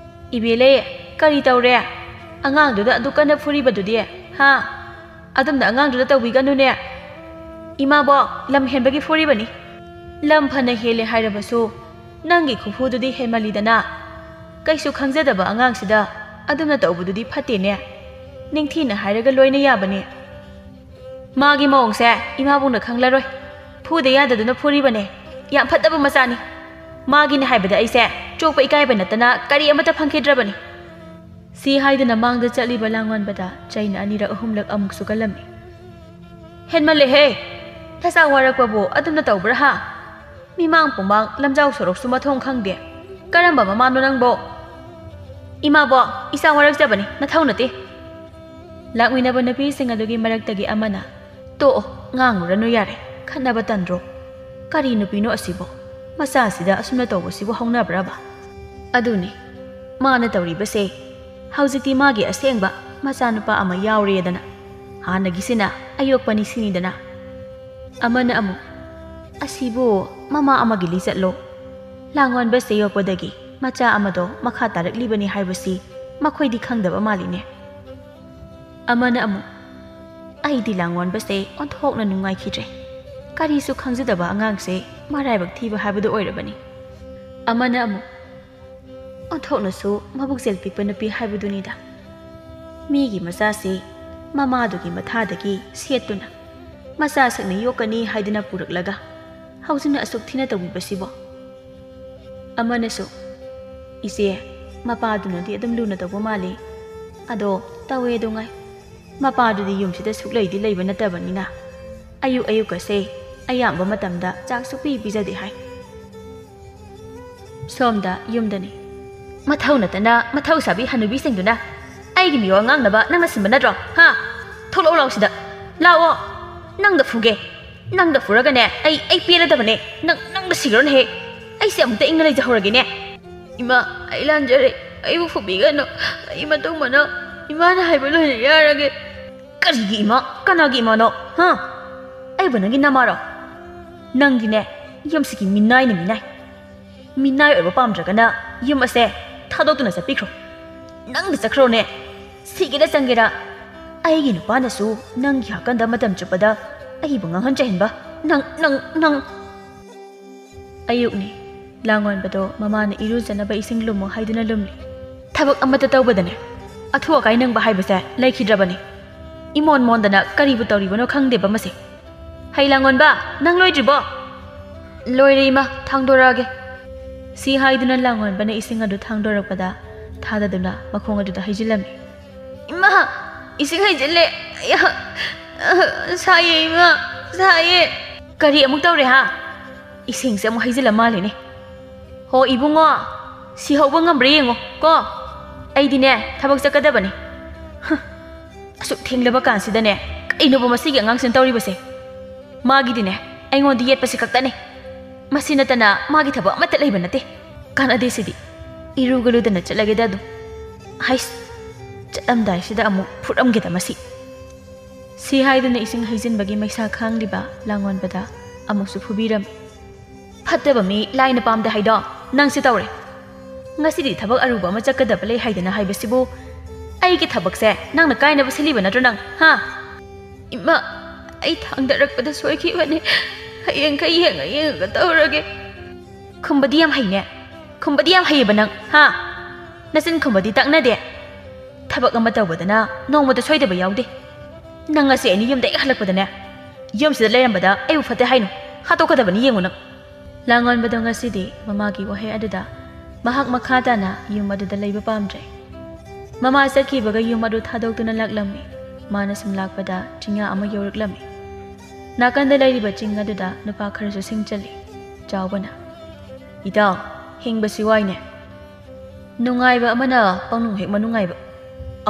"ꯏꯕꯦꯂꯩ, ꯀꯔꯤ ꯇꯧꯔꯦ? ꯑꯉꯥꯡꯗꯨꯗ ꯑꯗꯨꯛ ꯀꯟꯅ ꯐꯨꯔꯤꯕꯗꯨꯗꯤ, ꯍꯥ? ꯑꯗꯨꯝꯅ ꯑꯉꯥꯡꯗꯨꯗ ꯇꯧꯕꯤꯒꯅꯨꯅꯦ꯫ ꯏꯃꯥꯕꯣꯛ, ꯂꯝ ꯍꯦꯟꯕꯒꯤ ꯐꯨꯔꯤꯕꯅꯤ꯫ ꯂꯝ ꯐꯅ ꯍꯦꯜꯂꯦ ꯍꯥꯏꯔꯕꯁꯨ ꯅꯪꯒꯤ ꯈꯨꯐꯨꯗꯨꯗꯤ ꯍꯦꯟꯃꯜꯂꯤꯗꯅ꯫ ꯀꯩꯁꯨ ꯈꯪꯖꯗꯕ ꯑꯉꯥꯡꯁꯤꯗ ꯑꯗꯨꯝꯅ ꯇꯧꯕꯗꯨꯗꯤ ꯐꯠꯇꯦꯅꯦ꯫ ꯅꯤꯡꯊꯤꯅ ꯍꯥꯏꯔꯒ ꯂꯣꯏꯅ ꯌꯥꯕꯅꯦ꯫" "ꯃꯥꯒꯤ ꯃꯑꯣꯡꯁꯦ ꯏꯃꯥꯕꯣꯛꯅ ꯈꯪꯂꯔꯣꯏ꯫ ꯐꯨꯗ ꯌꯥꯗꯗꯨꯅ ꯐꯨꯔꯤꯕꯅꯦ꯫ ꯌꯥꯝ ꯐꯠꯇꯕ ꯃꯆꯥꯅꯤ꯫ ꯃꯥꯒꯤꯅꯤ ꯍꯥꯏꯕꯗ ꯑꯩꯁꯦ ꯆꯣꯛꯄ ꯏꯀꯥꯏꯕ ꯅꯠꯇꯅ ꯀꯔꯤ ꯑꯃꯠꯇ ꯐꯪꯈꯤꯗ꯭ꯔꯕꯅꯤ꯫" ꯁꯤ ꯍꯥꯏꯗꯨꯅ ꯃꯥꯡꯗ ꯆꯠꯂꯤꯕ ꯂꯥꯡꯑꯣꯟꯕꯗ ꯆꯩꯅ ꯑꯅꯤꯔꯛ ꯑꯍꯨꯝꯂꯛ ꯑꯃꯨꯛꯁꯨ ꯀꯜꯂꯝꯃꯤ꯫ "ꯍꯦꯟꯃꯜꯂꯦꯍꯦ! ꯅꯆꯥ ꯋꯥꯔꯛꯄꯕꯨ ꯑꯗꯨꯝꯅ ꯇꯧꯕ꯭ꯔꯥ ꯍꯥ? ꯃꯤꯃꯥꯡ ꯄꯨꯃꯥꯡ ꯂꯝꯖꯥꯎ ꯁꯣꯔꯣꯛꯁꯨ ꯃꯊꯣꯡ ꯈꯪꯗꯦ꯫ ꯀꯔꯝꯕ ꯃꯃꯥꯅꯣ ꯅꯪꯕꯣ? ꯏꯃꯥꯕꯣ, ꯏꯆꯥ ꯋꯥꯔꯛꯆꯕꯅꯤ, ꯅꯊꯧ ꯅꯠꯇꯦ꯫ ꯂꯥꯛꯃꯤꯟꯅꯕ ꯅꯨꯄꯤꯁꯤꯡ ꯑꯗꯨꯒꯤ ꯃꯔꯛꯇꯒꯤ ꯑꯃꯅ, "ꯇꯣꯛꯑꯣ, ꯉꯥꯡꯉꯨꯔꯅꯨ ꯌꯥꯔꯦ, ꯈꯠꯅꯕ ꯇꯟꯗ꯭ꯔꯣ? ꯀꯔꯤ ꯅꯨꯄꯤꯅꯣ ꯑꯁꯤꯕꯣ? ꯃꯆꯥꯁꯤꯗ ꯑꯁꯨꯝꯅ ꯇꯧꯕꯁꯤꯕꯨ ꯍꯧꯅꯕ꯭ꯔꯕ?" ꯑꯗꯨꯅꯤ, ꯃꯥꯅ ꯇꯧꯔꯤꯕꯁꯦ꯫ ꯍꯧꯖꯤꯛꯇꯤ ꯃꯥꯒꯤ ꯑꯁꯦꯡꯕ ꯃꯆꯥꯅꯨꯄꯥ ꯑꯃ ꯌꯥꯎꯔꯦꯗꯅ꯫ ꯍꯥꯟꯅꯒꯤꯁꯤꯅ ꯑꯌꯣꯛꯄꯅꯤ ꯁꯤꯅꯤꯗꯅ꯫ ꯑꯃꯅ ꯑꯃꯨꯛ, "ꯑꯁꯤꯕꯨ ꯃꯃꯥ ꯑꯃꯒꯤ ꯂꯤꯆꯠꯂꯣ? ꯂꯥꯡꯑꯣꯟꯕꯁꯦ ꯌꯣꯛꯄꯗꯒꯤ ꯃꯆꯥ ꯑꯃꯗꯣ ꯃꯈꯥ ꯇꯥꯔꯛꯂꯤꯕꯅꯤ ꯍꯥꯏꯕꯁꯤ ꯃꯈꯣꯏꯗꯤ ꯈꯪꯗꯕ ꯃꯥꯜꯂꯤꯅꯦ꯫" ꯑꯃꯅ ꯑꯃꯨꯛ, "ꯑꯩꯗꯤ ꯂꯥꯡꯑꯣꯟꯕꯁꯦ ꯑꯣꯟꯊꯣꯛꯅ ꯅꯨꯡꯉꯥꯏꯈꯤꯗ꯭ꯔꯦ꯫ ꯀꯔꯤꯁꯨ ꯈꯪꯖꯗꯕ ꯑꯉꯥꯡꯁꯦ ꯃꯔꯥꯏꯕꯛ ꯊꯤꯕ ꯍꯥꯏꯕꯗꯨ ꯑꯣꯏꯔꯕꯅꯤ꯫" ꯑꯃꯅ ꯑꯃꯨꯛ, "ꯑꯣꯟꯊꯣꯛꯅꯁꯨ ꯃꯕꯨꯛꯆꯦꯜ ꯄꯤꯛꯄ ꯅꯨꯄꯤ ꯍꯥꯏꯕꯗꯨꯅꯤꯗ꯫ ꯃꯤꯒꯤ ꯃꯆꯥꯁꯤ ꯃꯃꯥꯗꯨꯒꯤ ꯃꯊꯥꯗꯒꯤ ꯁꯦꯠꯇꯨꯅ ꯃꯆꯥ ꯁꯛꯅ ꯌꯣꯛꯀꯅꯤ ꯍꯥꯏꯗꯨꯅ ꯄꯨꯔꯛꯂꯒ ꯍꯧꯖꯤꯛꯅ ꯑꯁꯨꯛ ꯊꯤꯅ ꯇꯧꯕꯤꯕꯁꯤꯕꯣ?" ꯑꯃꯅꯁꯨ, "ꯏꯆꯦ, ꯃꯄꯥꯗꯨꯅꯗꯤ ꯑꯗꯨꯝ ꯂꯨꯅ ꯇꯧꯕ ꯃꯥꯜꯂꯤ꯫ ꯑꯗꯣ ꯇꯧꯋꯦꯗꯣ ꯉꯥꯏ꯫ ꯃꯄꯥꯗꯨꯗꯤ ꯌꯨꯝꯁꯤꯗ ꯁꯨꯛꯂꯩꯗꯤ ꯂꯩꯕ ꯅꯠꯇꯕꯅꯤꯅ ꯑꯌꯨꯛ ꯑꯌꯨꯛꯀꯁꯦ ꯑꯌꯥꯝꯕ ꯃꯇꯝꯗ ꯆꯥꯛ ꯁꯨꯛꯄꯤ ꯄꯤꯖꯗꯦ ꯍꯥꯏ꯫" ꯁꯣꯝꯗ ꯌꯨꯝꯗꯅꯤ꯫ "ꯃꯊꯧ ꯅꯠꯇꯅ ꯃꯊꯧ ꯁꯥꯕꯤ ꯍꯅꯨꯕꯤꯁꯤꯡꯗꯨꯅ ꯑꯩꯒꯤ ꯃꯤꯋꯥ ꯉꯥꯡꯅꯕ ꯅꯪꯅ ꯁꯤꯟꯕ ꯅꯠꯇ꯭ꯔꯣ? ꯍꯥ? ꯊꯣꯛꯂꯛꯑꯣ ꯂꯥꯎꯁꯤꯗ꯫ ꯂꯥꯛꯑꯣ꯫ ꯅꯪꯗ ꯐꯨꯒꯦ꯫ ꯅꯪꯗ ꯐꯨꯔꯒꯅꯦ, ꯑꯩ, ꯑꯩ ꯄꯦꯜꯂꯗꯕꯅꯦ꯫ ꯅꯪ, ꯅꯪꯗ ꯁꯤꯈ꯭ꯔꯣꯅꯦꯍꯦ꯫ ꯑꯩꯁꯦ ꯑꯃꯨꯛꯇ ꯏꯪꯅ ꯂꯩꯖꯍꯧꯔꯒꯦꯅꯦ꯫" "ꯏꯃꯥ, ꯑꯩ ꯂꯥꯟꯖꯔꯦ꯫ ꯑꯩꯕꯨ ꯐꯨꯕꯤꯒꯅꯨ꯫ ꯑꯩ ꯃꯇꯨꯡ ꯃꯅꯥꯎ ꯏꯃꯥꯅ ꯍꯥꯏꯕ ꯂꯣꯏꯅ ꯌꯥꯔꯒꯦ꯫" "ꯀꯔꯤꯒꯤ ꯏꯃꯥ? ꯀꯅꯥꯒꯤ ꯏꯃꯥꯅꯣ? ꯍꯥ? ꯑꯩꯕꯨ ꯅꯪꯒꯤ ꯅꯃꯥꯔꯣ? ꯅꯪꯗꯤꯅꯦ, ꯌꯨꯝꯁꯤꯒꯤ ꯃꯤꯅꯥꯏꯅ ꯃꯤꯅꯥꯏ꯫ ꯃꯤꯅꯥꯏ ꯑꯣꯏꯕ ꯄꯥꯝꯗ꯭ꯔꯒꯅ ꯌꯨꯝ ꯑꯁꯦ ꯊꯥꯗꯣꯛꯇꯨꯅ ꯆꯠꯄꯤꯈ꯭ꯔꯣ꯫ ꯅꯪꯗ ꯆꯠꯈ꯭ꯔꯣꯅꯦ꯫ ꯁꯤꯒꯦꯔꯥ ꯆꯪꯒꯦꯔꯥ, ꯑꯩꯒꯤ ꯅꯨꯄꯥꯅꯁꯨ ꯅꯪꯒꯤ ꯍꯥꯀꯟꯗ ꯃꯇꯝ ꯆꯨꯞꯄꯗ ꯑꯩꯕꯨ ꯉꯥꯡꯍꯟ ꯆꯩꯍꯟꯕ꯫ ꯅꯪ, ꯅꯪ, ꯅꯪ꯫" ꯑꯌꯨꯛꯅꯤ꯫ ꯂꯥꯡꯑꯣꯟꯕꯗꯣ ꯃꯃꯥꯅ ꯏꯔꯨꯖꯅꯕ ꯏꯁꯤꯡ ꯂꯨꯝꯃꯨ ꯍꯥꯏꯗꯨꯅ ꯂꯨꯝꯂꯤ꯫ ꯊꯕꯛ ꯑꯃꯠꯇ ꯇꯧꯕꯗꯅꯦ, ꯑꯊꯨ ꯑꯀꯥꯏ ꯅꯪꯕ ꯍꯥꯏꯕꯁꯦ ꯂꯩꯈꯤꯗ꯭ꯔꯕꯅꯤ꯫ ꯏꯃꯣꯟ ꯃꯣꯟꯗꯅ ꯀꯔꯤꯕꯨ ꯇꯧꯔꯤꯕꯅꯣ ꯈꯪꯗꯦꯕ ꯃꯁꯦ꯫ "ꯍꯩ ꯂꯥꯡꯑꯣꯟꯕ, ꯅꯪ ꯂꯣꯏꯗ꯭ꯔꯤꯕꯣ?" "ꯂꯣꯏꯔꯦ ꯏꯃꯥ, ꯊꯥꯡꯗꯣꯔꯛꯑꯒꯦ꯫" ꯁꯤ ꯍꯥꯏꯗꯨꯅ ꯂꯥꯡꯑꯣꯟꯕꯅ ꯏꯁꯤꯡ ꯑꯗꯨ ꯊꯥꯡꯗꯣꯔꯛꯄꯗ ꯊꯥꯗꯗꯨꯅ ꯃꯈꯣꯡ ꯑꯗꯨꯗ ꯍꯩꯖꯤꯜꯂꯝꯃꯤ꯫ "ꯏꯃꯥ, ꯏꯁꯤꯡ ꯍꯩꯖꯤꯜꯂꯦ꯫ ꯑꯌꯥ, ꯁꯥꯏꯌꯦ ꯏꯃꯥ, ꯁꯥꯏꯌꯦ꯫" "ꯀꯔꯤ ꯑꯃꯨꯛ ꯇꯧꯔꯦ ꯍꯥ?" ꯏꯁꯤꯡꯁꯦ ꯑꯃꯨꯛ ꯍꯩꯖꯤꯜꯂ ꯃꯥꯜꯂꯦꯅꯦ꯫ ꯍꯣ ꯏꯕꯨꯡꯉꯣ, ꯁꯤꯍꯧꯕ ꯉꯝꯕ꯭ꯔꯥ ꯌꯦꯡꯉꯣ ꯀꯣ꯫ ꯑꯩꯗꯤꯅꯦ ꯊꯕꯛ ꯆꯠꯀꯗꯕꯅꯤ꯫ ꯍ, ꯑꯁꯨꯛ ꯊꯦꯡꯂꯕ ꯀꯥꯟꯁꯤꯗꯅꯦ ꯀꯩꯅꯣꯕ ꯃꯁꯤꯒꯤ ꯑꯉꯥꯡꯁꯤꯅ ꯇꯧꯔꯤꯕꯁꯦ? ꯃꯥꯒꯤꯗꯤꯅꯦ ꯑꯩꯉꯣꯟꯗ ꯌꯦꯠꯄꯁꯤ ꯈꯛꯇꯅꯦ꯫ ꯃꯁꯤ ꯅꯠꯇꯅ ꯃꯥꯒꯤ ꯊꯕꯛ ꯑꯃꯠꯇ ꯂꯩꯕ ꯅꯠꯇꯦ꯫ ꯀꯥꯟꯅꯗꯦ ꯁꯤꯗꯤ꯫ ꯏꯔꯨꯒ ꯂꯨꯗꯅ ꯆꯠꯂꯒꯦꯗ ꯑꯗꯨꯝ꯫ ꯍꯩꯁ, ꯆꯠꯂꯝꯗꯥꯏꯁꯤꯗ ꯑꯃꯨꯛ ꯐꯨꯔꯝꯒꯦꯗ ꯃꯁꯤ꯫ ꯁꯤ ꯍꯥꯏꯗꯨꯅ ꯏꯁꯤꯡ ꯍꯩꯖꯤꯟꯕꯒꯤ ꯃꯩꯁꯥ ꯈꯥꯡꯂꯤꯕ ꯂꯥꯡꯑꯣꯟꯕꯗ ꯑꯃꯨꯛꯁꯨ ꯐꯨꯕꯤꯔꯝꯃꯤ꯫ ꯐꯠꯇꯕ ꯃꯤ ꯂꯥꯏꯅ ꯄꯥꯝꯗꯦ ꯍꯥꯏꯗꯣ ꯅꯪꯁꯦ ꯇꯧꯔꯦ꯫ ꯉꯁꯤꯗꯤ ꯊꯕꯛ ꯑꯔꯨꯕ ꯑꯃ ꯆꯠꯀꯗꯕ ꯂꯩ ꯍꯥꯏꯗꯅ ꯍꯥꯏꯕꯁꯤꯕꯨ ꯑꯩꯒꯤ ꯊꯕꯛꯁꯦ ꯅꯪꯅ ꯀꯥꯏꯅꯕ ꯁꯤꯜꯂꯤꯕ ꯅꯠꯇ꯭ꯔꯣ ꯅꯪ? ꯍꯥ? ꯏꯃꯥ, ꯑꯩ ꯊꯥꯡꯗꯔꯛꯄꯗ ꯁꯣꯏꯈꯤꯕꯅꯦ꯫ ꯍꯌꯦꯡꯈꯩ ꯌꯦꯡꯉ ꯌꯦꯡꯉꯒ ꯇꯧꯔꯒꯦ꯫ ꯈꯨꯝꯕꯗꯤ ꯌꯥꯝ ꯍꯩꯅꯦ꯫ ꯈꯨꯝꯕꯗꯤ ꯌꯥꯝ ꯍꯩꯌꯦꯕ ꯅꯪ, ꯍꯥ? ꯅꯆꯤꯟ ꯈꯨꯝꯕꯗꯤ ꯇꯛꯅꯗꯦ꯫ ꯊꯕꯛ ꯑꯃ ꯇꯧꯕꯗꯅ ꯅꯣꯡꯃꯇ ꯁꯣꯏꯗꯕ ꯌꯥꯎꯗꯦ꯫ ꯅꯪ ꯉꯁꯤ ꯑꯩꯅ ꯌꯨꯝꯗ ꯍꯦꯛ ꯍꯜꯂꯛꯄꯗꯅꯦ, ꯌꯨꯝꯁꯤꯗ ꯂꯩꯔꯝꯕꯗ ꯑꯩꯕꯨ ꯐꯠꯇꯦ ꯍꯥꯏꯅꯨ꯫ ꯍꯥꯠꯇꯣꯛꯀꯗꯕꯅꯤ ꯌꯦꯡꯉꯨ ꯅꯪ꯫ ꯂꯥꯡꯑꯣꯟꯕꯗꯣ ꯉꯁꯤꯗꯤ ꯃꯃꯥꯒꯤ ꯋꯥꯍꯩ ꯑꯗꯨꯗ ꯃꯍꯥꯛ ꯃꯈꯥ ꯇꯥꯅ ꯌꯨꯝ ꯑꯗꯨꯗ ꯂꯩꯕ ꯄꯥꯝꯗ꯭ꯔꯦ꯫ ꯃꯃꯥ ꯆꯠꯈꯤꯕꯒ ꯌꯨꯝ ꯑꯗꯨ ꯊꯥꯗꯣꯛꯇꯨꯅ ꯂꯥꯛꯂꯝꯃꯤ꯫ ꯃꯥꯅ ꯁꯨꯝ ꯂꯥꯛꯄꯗ ꯆꯤꯡꯌꯥ ꯑꯃ ꯌꯧꯔꯛꯂꯝꯃꯤ꯫ ꯅꯥꯀꯟꯗ ꯂꯩꯔꯤꯕ ꯆꯤꯡ ꯑꯗꯨꯗ ꯅꯨꯄꯥ ꯈꯔꯁꯨ ꯁꯤꯡ ꯆꯜꯂꯤ꯫ ꯆꯥꯎꯕꯅ, "ꯏꯇꯥꯎ, ꯍꯤꯡꯕꯁꯤ ꯋꯥꯏꯅꯦ꯫ ꯅꯨꯡꯉꯥꯏꯕ ꯑꯃꯅ ꯄꯪꯅꯨꯡ ꯍꯦꯛ ꯃꯅꯨꯡꯉꯥꯏꯕ,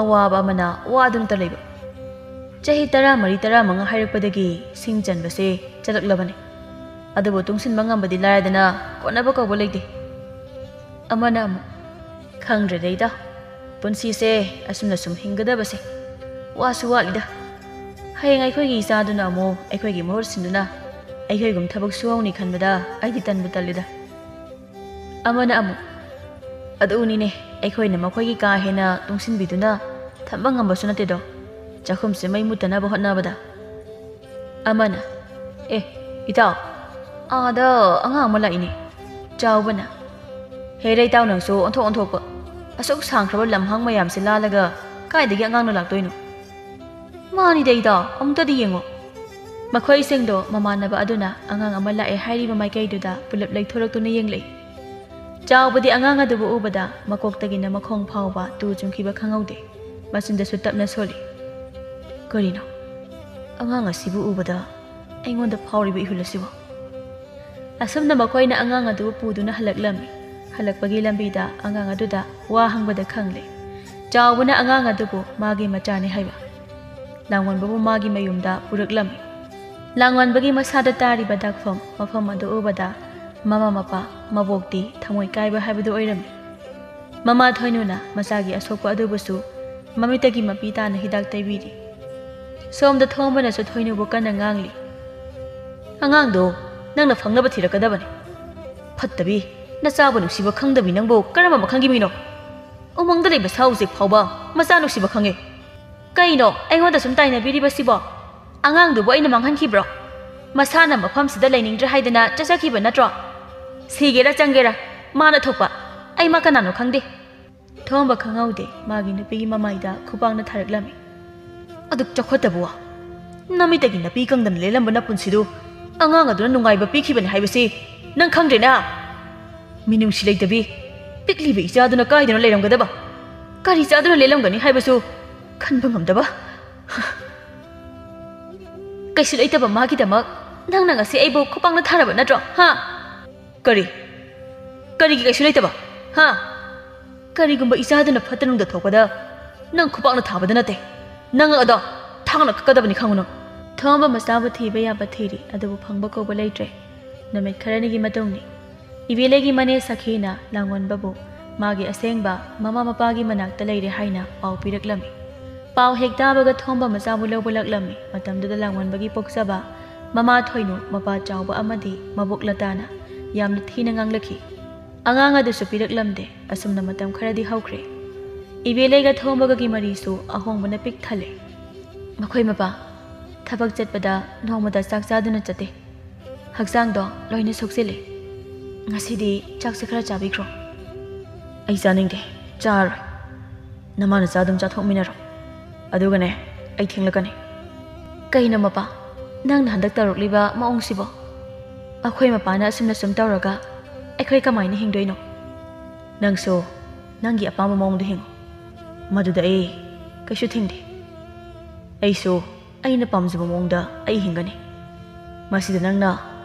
ꯑꯋꯥꯕ ꯑꯃꯅ ꯋꯥꯗꯨꯅꯇ ꯂꯩꯕ꯫ ꯆꯍꯤ ꯇꯔꯥꯃꯔꯤ, ꯇꯔꯥꯃꯉꯥ ꯍꯥꯏꯔꯛꯄꯗꯒꯤ ꯁꯤꯡ ꯆꯟꯕꯁꯦ ꯆꯠꯂꯛꯂꯕꯅꯤ꯫ ꯑꯗꯨꯕꯨ ꯇꯨꯡꯁꯤꯟꯕ ꯉꯝꯕꯗꯤ ꯂꯥꯏꯔꯗꯅ ꯀꯣꯟꯅꯕ ꯀꯧꯕ ꯂꯩꯇꯦ꯫" ꯑꯃꯅ ꯑꯃꯨꯛ, "ꯈꯪꯗ꯭ꯔꯦꯗ ꯏꯇꯥꯎ, ꯄꯨꯟꯁꯤꯁꯦ ꯑꯁꯨꯝꯅ ꯁꯨꯝ ꯍꯤꯡꯒꯗꯕꯁꯦ ꯋꯥꯁꯨ ꯋꯥꯠꯂꯤꯗ꯫ ꯍꯌꯦꯡ ꯑꯩꯈꯣꯏꯒꯤ ꯏꯆꯥꯗꯨꯅ ꯑꯃꯨꯛ ꯑꯩꯈꯣꯏꯒꯤ ꯃꯍꯨꯠ ꯁꯤꯟꯗꯨꯅ ꯑꯩꯈꯣꯏꯒꯨꯝ ꯊꯕꯛ ꯁꯨꯍꯧꯅꯤ ꯈꯟꯕꯗ ꯑꯩꯗꯤ ꯇꯟꯕꯨ ꯇꯜꯂꯤꯗ꯫" ꯑꯃꯅ ꯑꯃꯨꯛ, "ꯑꯗꯨꯅꯤꯅꯦ, ꯑꯩꯈꯣꯏꯅ ꯃꯈꯣꯏꯒꯤ ꯀꯥ ꯍꯦꯟꯅ ꯇꯨꯡꯁꯤꯟꯕꯤꯗꯨꯅ ꯊꯝꯕ ꯉꯝꯕꯁꯨ ꯅꯠꯇꯦꯗꯣ, ꯆꯥꯛꯈꯨꯝꯁꯦ ꯃꯩ ꯃꯨꯠꯇꯅꯕ ꯍꯣꯠꯅꯕꯗ꯫" ꯑꯃꯅ, "ꯑꯦ, ꯏꯇꯥꯎ, ꯑꯥꯗ ꯑꯉꯥꯡ ꯑꯃ ꯂꯥꯛꯏꯅꯦ꯫" ꯆꯥꯎꯕꯅ, "ꯍꯦꯔꯥ ꯏꯇꯥꯎ, ꯅꯪꯁꯨ ꯑꯣꯟꯊꯣꯛ ꯑꯣꯟꯊꯣꯛꯄ꯫ ꯑꯁꯨꯛ ꯁꯥꯡꯈ꯭ꯔꯕ ꯂꯝꯍꯥꯡ ꯃꯌꯥꯝꯁꯦ ꯂꯥꯜꯂꯒ ꯀꯥꯏꯗꯒꯤ ꯑꯉꯥꯡꯅ ꯂꯥꯛꯇꯣꯏꯅꯣ?" "ꯃꯥꯅꯤꯗ ꯏꯇꯥꯎ, ꯑꯃꯨꯛꯇꯗꯤ ꯌꯦꯡꯉꯣ꯫" ꯃꯈꯣꯏꯁꯤꯡꯗꯣ ꯃꯃꯥꯟꯅꯕ ꯑꯗꯨꯅ ꯑꯉꯥꯡ ꯑꯃ ꯂꯥꯛꯑꯦ ꯍꯥꯏꯔꯤꯕ ꯃꯥꯏꯀꯩꯗꯨꯗ ꯄꯨꯂꯞ ꯂꯩꯊꯣꯔꯛꯇꯨꯅ ꯌꯦꯡꯂꯛꯏ꯫ ꯆꯥꯎꯕꯗꯤ ꯑꯉꯥꯡ ꯑꯗꯨꯕꯨ ꯎꯕꯗ ꯃꯀꯣꯛꯇꯒꯤꯅ ꯃꯈꯣꯡ ꯐꯥꯎꯕ ꯇꯨ ꯆꯨꯡꯈꯤꯕ ꯈꯪꯍꯧꯗꯦ꯫ ꯃꯆꯤꯟꯗꯁꯨ ꯇꯞꯅ ꯁꯣꯜꯂꯤ꯫ "ꯀꯔꯤꯅꯣ? ꯑꯉꯥꯡ ꯑꯁꯤꯕꯨ ꯎꯕꯗ ꯑꯩꯉꯣꯟꯗ ꯐꯥꯎꯔꯤꯕ ꯏꯍꯨꯜ ꯑꯁꯤꯕꯨ?" ꯑꯁꯨꯝꯅ ꯃꯈꯣꯏꯅ ꯑꯉꯥꯡ ꯑꯗꯨꯕꯨ ꯄꯨꯗꯨꯅ ꯍꯜꯂꯛꯂꯝꯃꯤ꯫ ꯍꯜꯂꯛꯄꯒꯤ ꯂꯝꯕꯤꯗ ꯑꯉꯥꯡ ꯑꯗꯨꯗ ꯋꯥ ꯍꯪꯕꯗ ꯈꯪꯂꯦ, ꯆꯥꯎꯕꯅ ꯑꯉꯥꯡ ꯑꯗꯨꯕꯨ ꯃꯥꯒꯤ ꯃꯆꯥꯅꯤ ꯍꯥꯏꯕ꯫ ꯂꯥꯡꯑꯣꯟꯕꯕꯨ ꯃꯥꯒꯤ ꯃꯌꯨꯝꯗ ꯄꯨꯔꯛꯂꯝꯃꯤ꯫ ꯂꯥꯡꯑꯣꯟꯕꯒꯤ ꯃꯁꯥꯗ ꯇꯥꯔꯤꯕ ꯗꯥꯛꯐꯝ ꯃꯐꯝ ꯑꯗꯨ ꯎꯕꯗ ꯃꯃꯥ ꯃꯄꯥ ꯃꯕꯣꯛꯇꯤ ꯊꯃꯣꯏ ꯀꯥꯏꯕ ꯍꯥꯏꯕꯗꯨ ꯑꯣꯏꯔꯝꯃꯤ꯫ ꯃꯃꯥ ꯊꯣꯏꯅꯨꯅ ꯃꯆꯥꯒꯤ ꯑꯁꯣꯛꯄ ꯑꯗꯨꯕꯨꯁꯨ ꯃꯃꯤꯠꯇꯒꯤ ꯃꯄꯤ ꯇꯥꯅ ꯍꯤꯗꯥꯛ ꯇꯩꯕꯤꯔꯤ꯫ ꯁꯣꯝꯗ ꯊꯣꯝꯕꯅꯁꯨ ꯊꯣꯏꯅꯨꯕꯨ ꯀꯟꯅ ꯉꯥꯡꯂꯤ꯫ "ꯑꯉꯥꯡꯗꯣ ꯅꯪꯅ ꯐꯪꯅꯕ ꯊꯤꯔꯛꯀꯗꯕꯅꯤ꯫ ꯐꯠꯇꯕꯤ, ꯅꯆꯥꯕꯨ ꯅꯨꯡꯁꯤꯕ ꯈꯪꯗꯕꯤ ꯅꯪꯕꯨ ꯀꯔꯝꯕ ꯃꯈꯜꯒꯤ ꯃꯤꯅꯣ? ꯎꯃꯪꯗ ꯂꯩꯕ ꯁꯥ ꯎꯆꯦꯛ ꯐꯥꯎꯕ ꯃꯆꯥ ꯅꯨꯡꯁꯤꯕ ꯈꯪꯉꯦ꯫ ꯀꯩꯅꯣ ꯑꯩꯉꯣꯟꯗ ꯁꯨꯝ ꯇꯥꯏꯅꯕꯤꯔꯤꯕꯁꯤꯕꯣ? ꯑꯉꯥꯡꯗꯨꯕꯨ ꯑꯩꯅ ꯃꯥꯡꯍꯟꯈꯤꯕ꯭ꯔꯣ? ꯃꯁꯥꯅ ꯃꯐꯝꯁꯤꯗ ꯂꯩꯅꯤꯡꯗ꯭ꯔꯦ ꯍꯥꯏꯗꯅ ꯆꯠꯆꯈꯤꯕ ꯅꯠꯇ꯭ꯔꯣ? ꯁꯤꯒꯦꯔꯥ ꯆꯪꯒꯦꯔꯥ, ꯃꯥꯅ ꯊꯣꯛꯄ, ꯑꯩ ꯃꯥ ꯀꯅꯥꯅꯣ ꯈꯪꯗꯦ"꯫ ꯊꯣꯝꯕ ꯈꯪꯍꯧꯗꯦ, ꯃꯥꯒꯤ ꯅꯨꯄꯤꯒꯤ ꯃꯃꯥꯏꯗ ꯈꯨꯄꯥꯛꯅ ꯊꯥꯔꯛꯂꯝꯃꯤ꯫ "ꯑꯗꯨꯛ ꯆꯥꯎꯈꯠꯇꯕ ꯋꯥ! ꯅꯃꯤꯠꯇꯒꯤ ꯅꯥꯄꯤ ꯀꯪꯗꯅ ꯂꯦꯜꯂꯝꯕ ꯅꯄꯨꯟꯁꯤꯗꯨ ꯑꯉꯥꯡ ꯑꯗꯨꯅ ꯅꯨꯡꯉꯥꯏꯕ ꯄꯤꯈꯤꯕꯅꯤ ꯍꯥꯏꯕꯁꯤ ꯅꯪ ꯈꯪꯗ꯭ꯔꯦꯅ? ꯃꯤꯅꯨꯡꯁꯤ ꯂꯩꯇꯕꯤ, ꯄꯤꯛꯂꯤꯕ ꯏꯆꯥꯗꯨꯅ ꯀꯥꯏꯗꯅ ꯂꯩꯔꯝꯒꯗꯕ? ꯀꯔꯤ ꯆꯥꯗꯨꯅ ꯂꯦꯜꯂꯝꯒꯅꯤ ꯍꯥꯏꯕꯁꯨ ꯈꯟꯕ ꯉꯝꯗꯕ꯫ ꯀꯩꯁꯨ ꯂꯩꯇꯕ ꯃꯥꯒꯤꯗꯃꯛ ꯅꯪꯅ ꯉꯁꯤ ꯑꯩꯕꯨ ꯈꯨꯄꯥꯛꯅ ꯊꯥꯔꯕ ꯅꯠꯇ꯭ꯔꯣ? ꯍꯥ? ꯀꯔꯤ? ꯀꯔꯤꯒꯤ ꯀꯩꯁꯨ ꯂꯩꯇꯕ? ꯍꯥ? ꯀꯔꯤꯒꯨꯝꯕ ꯏꯆꯥꯗꯨꯅ ꯐꯠꯇ ꯅꯨꯡꯗ ꯊꯣꯛꯄꯗ ꯅꯪ ꯈꯨꯄꯥꯛꯅ ꯊꯥꯕꯗ ꯅꯠꯇꯦ, ꯅꯪ ꯑꯗꯣ ꯊꯥꯡꯅ ꯀꯛꯀꯗꯕꯅꯤ, ꯈꯪꯉꯨ ꯅꯪ꯫ ꯊꯣꯝꯕ ꯃꯆꯥꯕꯨ ꯊꯤꯕ ꯌꯥꯕ ꯊꯤꯔꯤ, ꯑꯗꯨꯕꯨ ꯐꯪꯕ ꯀꯧꯕ ꯂꯩꯇ꯭ꯔꯦ꯫ ꯅꯨꯃꯤꯠ ꯈꯔꯅꯤꯒꯤ ꯃꯇꯨꯡꯅꯤ꯫ ꯏꯕꯦꯂꯩꯒꯤ ꯃꯅꯦ ꯁꯈꯤꯅ ꯂꯥꯡꯑꯣꯟꯕꯕꯨ ꯃꯥꯒꯤ ꯑꯁꯦꯡꯕ ꯃꯃꯥ ꯃꯄꯥꯒꯤ ꯃꯅꯥꯛꯇ ꯂꯩꯔꯦ ꯍꯥꯏꯅ ꯄꯥꯎ ꯄꯤꯔꯛꯂꯝꯃꯤ꯫ ꯄꯥꯎ ꯍꯦꯛ ꯇꯥꯕꯒ ꯊꯣꯝꯕ ꯃꯆꯥꯕꯨ ꯂꯧꯕ ꯂꯥꯛꯂꯝꯃꯤ꯫ ꯃꯇꯝꯗꯨꯗ ꯂꯥꯡꯑꯣꯟꯕꯒꯤ ꯄꯣꯛꯆꯕ ꯃꯃꯥ ꯊꯣꯏꯅꯨ, ꯃꯄꯥ ꯆꯥꯎꯕ ꯑꯃꯗꯤ ꯃꯕꯣꯛ ꯂꯇꯥꯅ ꯌꯥꯝꯅ ꯊꯤꯅ ꯉꯥꯡꯂꯛꯈꯤ꯫ ꯑꯉꯥꯡ ꯑꯗꯨꯁꯨ ꯄꯤꯔꯛꯂꯝꯗꯦ꯫ ꯑꯁꯨꯝꯅ ꯃꯇꯝ ꯈꯔꯗꯤ ꯍꯧꯈ꯭ꯔꯦ꯫ ꯏꯕꯦꯂꯩꯒ ꯊꯣꯝꯕꯒꯒꯤ ꯃꯔꯤꯁꯨ ꯑꯍꯣꯡꯕꯅ ꯄꯤꯛ ꯊꯜꯂꯦ꯫ ꯃꯈꯣꯏ ꯃꯄꯥ ꯊꯕꯛ ꯆꯠꯄꯗ ꯅꯣꯡꯃꯇ ꯆꯥꯛ ꯆꯥꯗꯨꯅ ꯆꯠꯇꯦ꯫ ꯍꯛꯆꯥꯡꯗꯣ ꯂꯣꯏꯅ ꯁꯣꯛꯆꯤꯜꯂꯦ꯫ ꯉꯁꯤꯗꯤ ꯆꯥꯛꯁꯦ ꯈꯔ ꯆꯥꯕꯤꯈ꯭ꯔꯣ꯫ ꯑꯩ ꯆꯥꯅꯤꯡꯗꯦ, ꯆꯥꯔꯣꯏ꯫ ꯅꯃꯥ ꯅꯆꯥ ꯑꯗꯨꯝ ꯆꯥꯊꯣꯛꯃꯤꯟꯅꯔꯣ꯫ ꯑꯗꯨꯒꯅꯦ, ꯑꯩ ꯊꯦꯡꯂꯛꯀꯅꯤ꯫ ꯀꯩꯅꯣ ꯃꯄꯥ, ꯅꯪꯅ ꯍꯟꯗꯛ ꯇꯧꯔꯛꯂꯤꯕ ꯃꯑꯣꯡꯁꯤꯕꯣ? ꯑꯩꯈꯣꯏ ꯃꯄꯥꯅ ꯑꯁꯨꯝꯅ ꯁꯨꯝ ꯇꯧꯔꯒ ꯑꯩꯈꯣꯏ ꯀꯃꯥꯏꯅ ꯍꯤꯡꯗꯣꯏꯅꯣ? ꯅꯪꯁꯨ ꯅꯪꯒꯤ ꯑꯄꯥꯝꯕ ꯃꯑꯣꯡꯗ ꯍꯤꯡꯉꯨ꯫ ꯃꯗꯨꯗ ꯑꯩ ꯀꯩꯁꯨ ꯊꯤꯡꯗꯦ꯫ ꯑꯩꯁꯨ ꯑꯩꯅ ꯄꯥꯝꯖꯕ ꯃꯑꯣꯡꯗ ꯑꯩ ꯍꯤꯡꯒꯅꯤ꯫ ꯃꯁꯤꯗ ꯅꯪꯅ